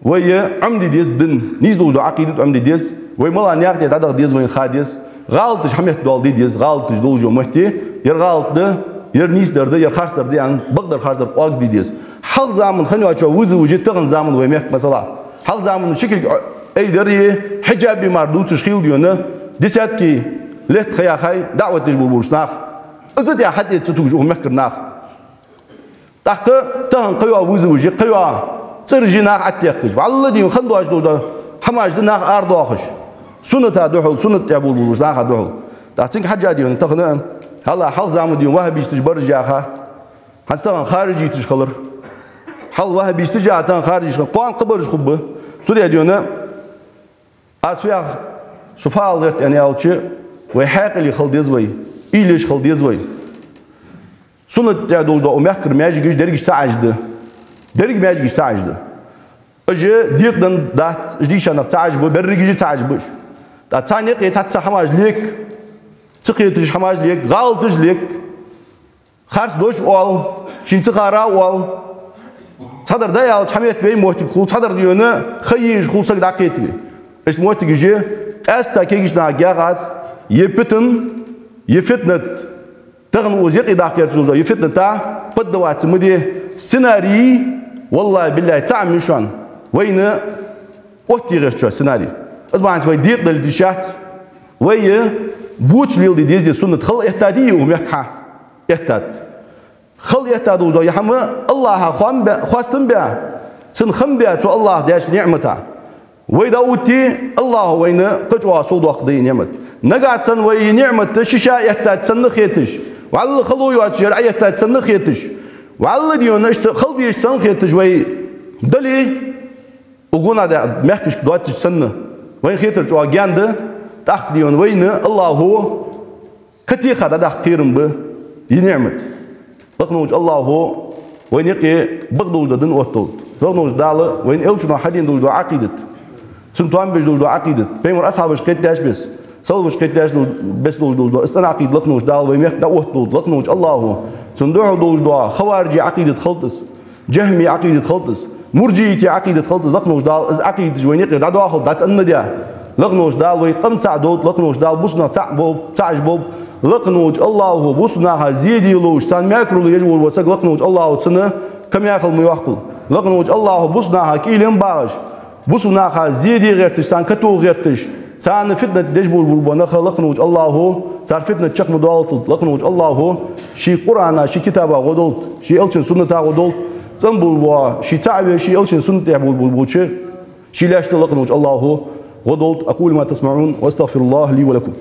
вай Ӏомаде деза дин, нийса долаш дола Ӏакъидат Ӏомаде деза, вай мала наькъа тӀа дӀадаха деза вайна ха деза, гӀалаташ хьаметтадоаладе деза, гӀалаташ долаш йола моттиг, ер гӀалат да, ер нийсдар да, ер харцдар да аьнна, бакъдар-харцдар къоагаде деза. Хьалха заман хинна йоацачоа вызов еш я тахан заман вай мехка, масала. Хьалха заман ши кулг айдар е хьиджаби мара дувцаш хилла дена, десятки лет ха яхай даӀват деш болаш болча наха. Из тӀа хьатӀаэца ца тугаш укх мехкара нах. ТӀаккха тахан кхыйола вызов еш я, кхыйола цӀераш я наха ӀотӀадехкаш. Валла дийна хинна доацаш долаш дола хӀамаш да наха арадоахаш. Сунната духьал, суннат тӀа болаш болаш наха духьал. ТӀаккха цунга хьежжа дийна тахан, хьалха, хьалха заман дийна ваххабисташ бар уж яха. ХӀанз тахан харижиташ хилар. Хьалха ваххабисташ яха, тахан харижиташ хилар. Кхоана кхыбараш хургба. Цудухьа дийна аз фу ях, со фу ала гӀерт аьнна аьлча, вай хьаькъале хила деза вай, уйла еш хила деза вай. Суннат тӀа долаш дола укх мехкара маьждигаш дерригаш цхьа Ӏаж да. Деррига маьждигаш цхьа Ӏаж да. Уж декъаденна дац, уж дийша нах цхьа Ӏаж ба, берригаш а цхьа Ӏаж ба уж. ТӀаккха царна юкъе цхьацца хӀамаш лек, ца кхеташ хӀамаш лек, гӀалаташ лек. Харц дош оал, шийна ца хара оал. Цхьадар дӀааьлча хьаметта вай моттиг хул, цхьадар дийна ха езаш хул саг дӀакхетаве. Иштта моттигаш я, къаьстта кегийча наха ях аз, е питан, е фитнат. Тахан укхаза юкъе даккха гӀерташ долаш дола е фитната поддаваться ма де. Сценарий, валлахӀи-биллахӀи, цаӀ ма йий шоана вайна оттаде гӀерташ йола сценарий. Из бахьанца вай декъадала йиш яц. Вай боча леладе деза суннат хила эттадий укх мехка хьа? Эттад. Хила эттад долаш дола е хӀама АллахӀа хоам бе-, хоастам бе, цун хам бе цу АллахӀа даьча ниӀмата. Вай дӀаотте, АллахӀа вайна кхы чӀоагӀа совдоаккхаргда е ниӀмат. Нагахьа санна вай е ниӀмат шоаш эттача санна хеташ, валла хало йоацаш ер Ӏоэттача санна хеташ, валла дийна иштта хила дезача санна хеташ вай дале, укх гонахьа да мехкашка доацача санна, вайна хетар чӀоагӀа гаьна да, тӀаккха дийна вайна АллахӀа катеха дӀадаккха кхерам ба е ниӀмат. Лакха волча АллахӀа вайна юкъе бакъдолаш дола дин оттадолда. Лакха волча Дала вайна элчано хьадена долаш дола Ӏакъидат, цун тоам беш долаш дола Ӏакъидат, пайхамара асхьабаша кхетадеш беса, салафаша кхетадеш долаш, беса долаш дола из цӀена Ӏакъида лакха волча Дала вай мехка дӀаоттадолда. Лакха волча АллахӀа цунна духьал долаш дола хаварижий Ӏакъидат хилда из, джахьмий Ӏакъидат хилда из, мурджиитий Ӏакъидат хилда из, лакха волча Дала из Ӏакъидаташ вайна юкъера дӀадоахалда, дӀацӀендаь. Лакха волча Дала вай къам цаӀ долда, лакха волча Дала бусалба нах цаӀ болба, цаӀ уж болба, Лакха волча АллахӀо бусалба наха зе де ловш, царна мекарло еш вола саг, Лакха волча АллахӀо цунна камаьхал ма йоаккхалва. Лакха волча АллахӀо бусалба наха кӀийлен багӀаш, бусалба наха зе де гӀерташ, царна катоха гӀерташ, царна фитнат деш бола, бола нах, Лакха волча АллахӀо цар фитнат чакх ма доалийталда. Лакха волча АллахӀо ший Къуръана, ший китаба гӀо долда, ший элчан сунната гӀо долда. ЦӀена бола, ший цаӀ ве, ший элчан суннат тӀа бола, бола, болча ший лаьшта Лакха волча АллахӀо гӀо долда. أقول ما تسمعون وأستغفر الله لي ولكم.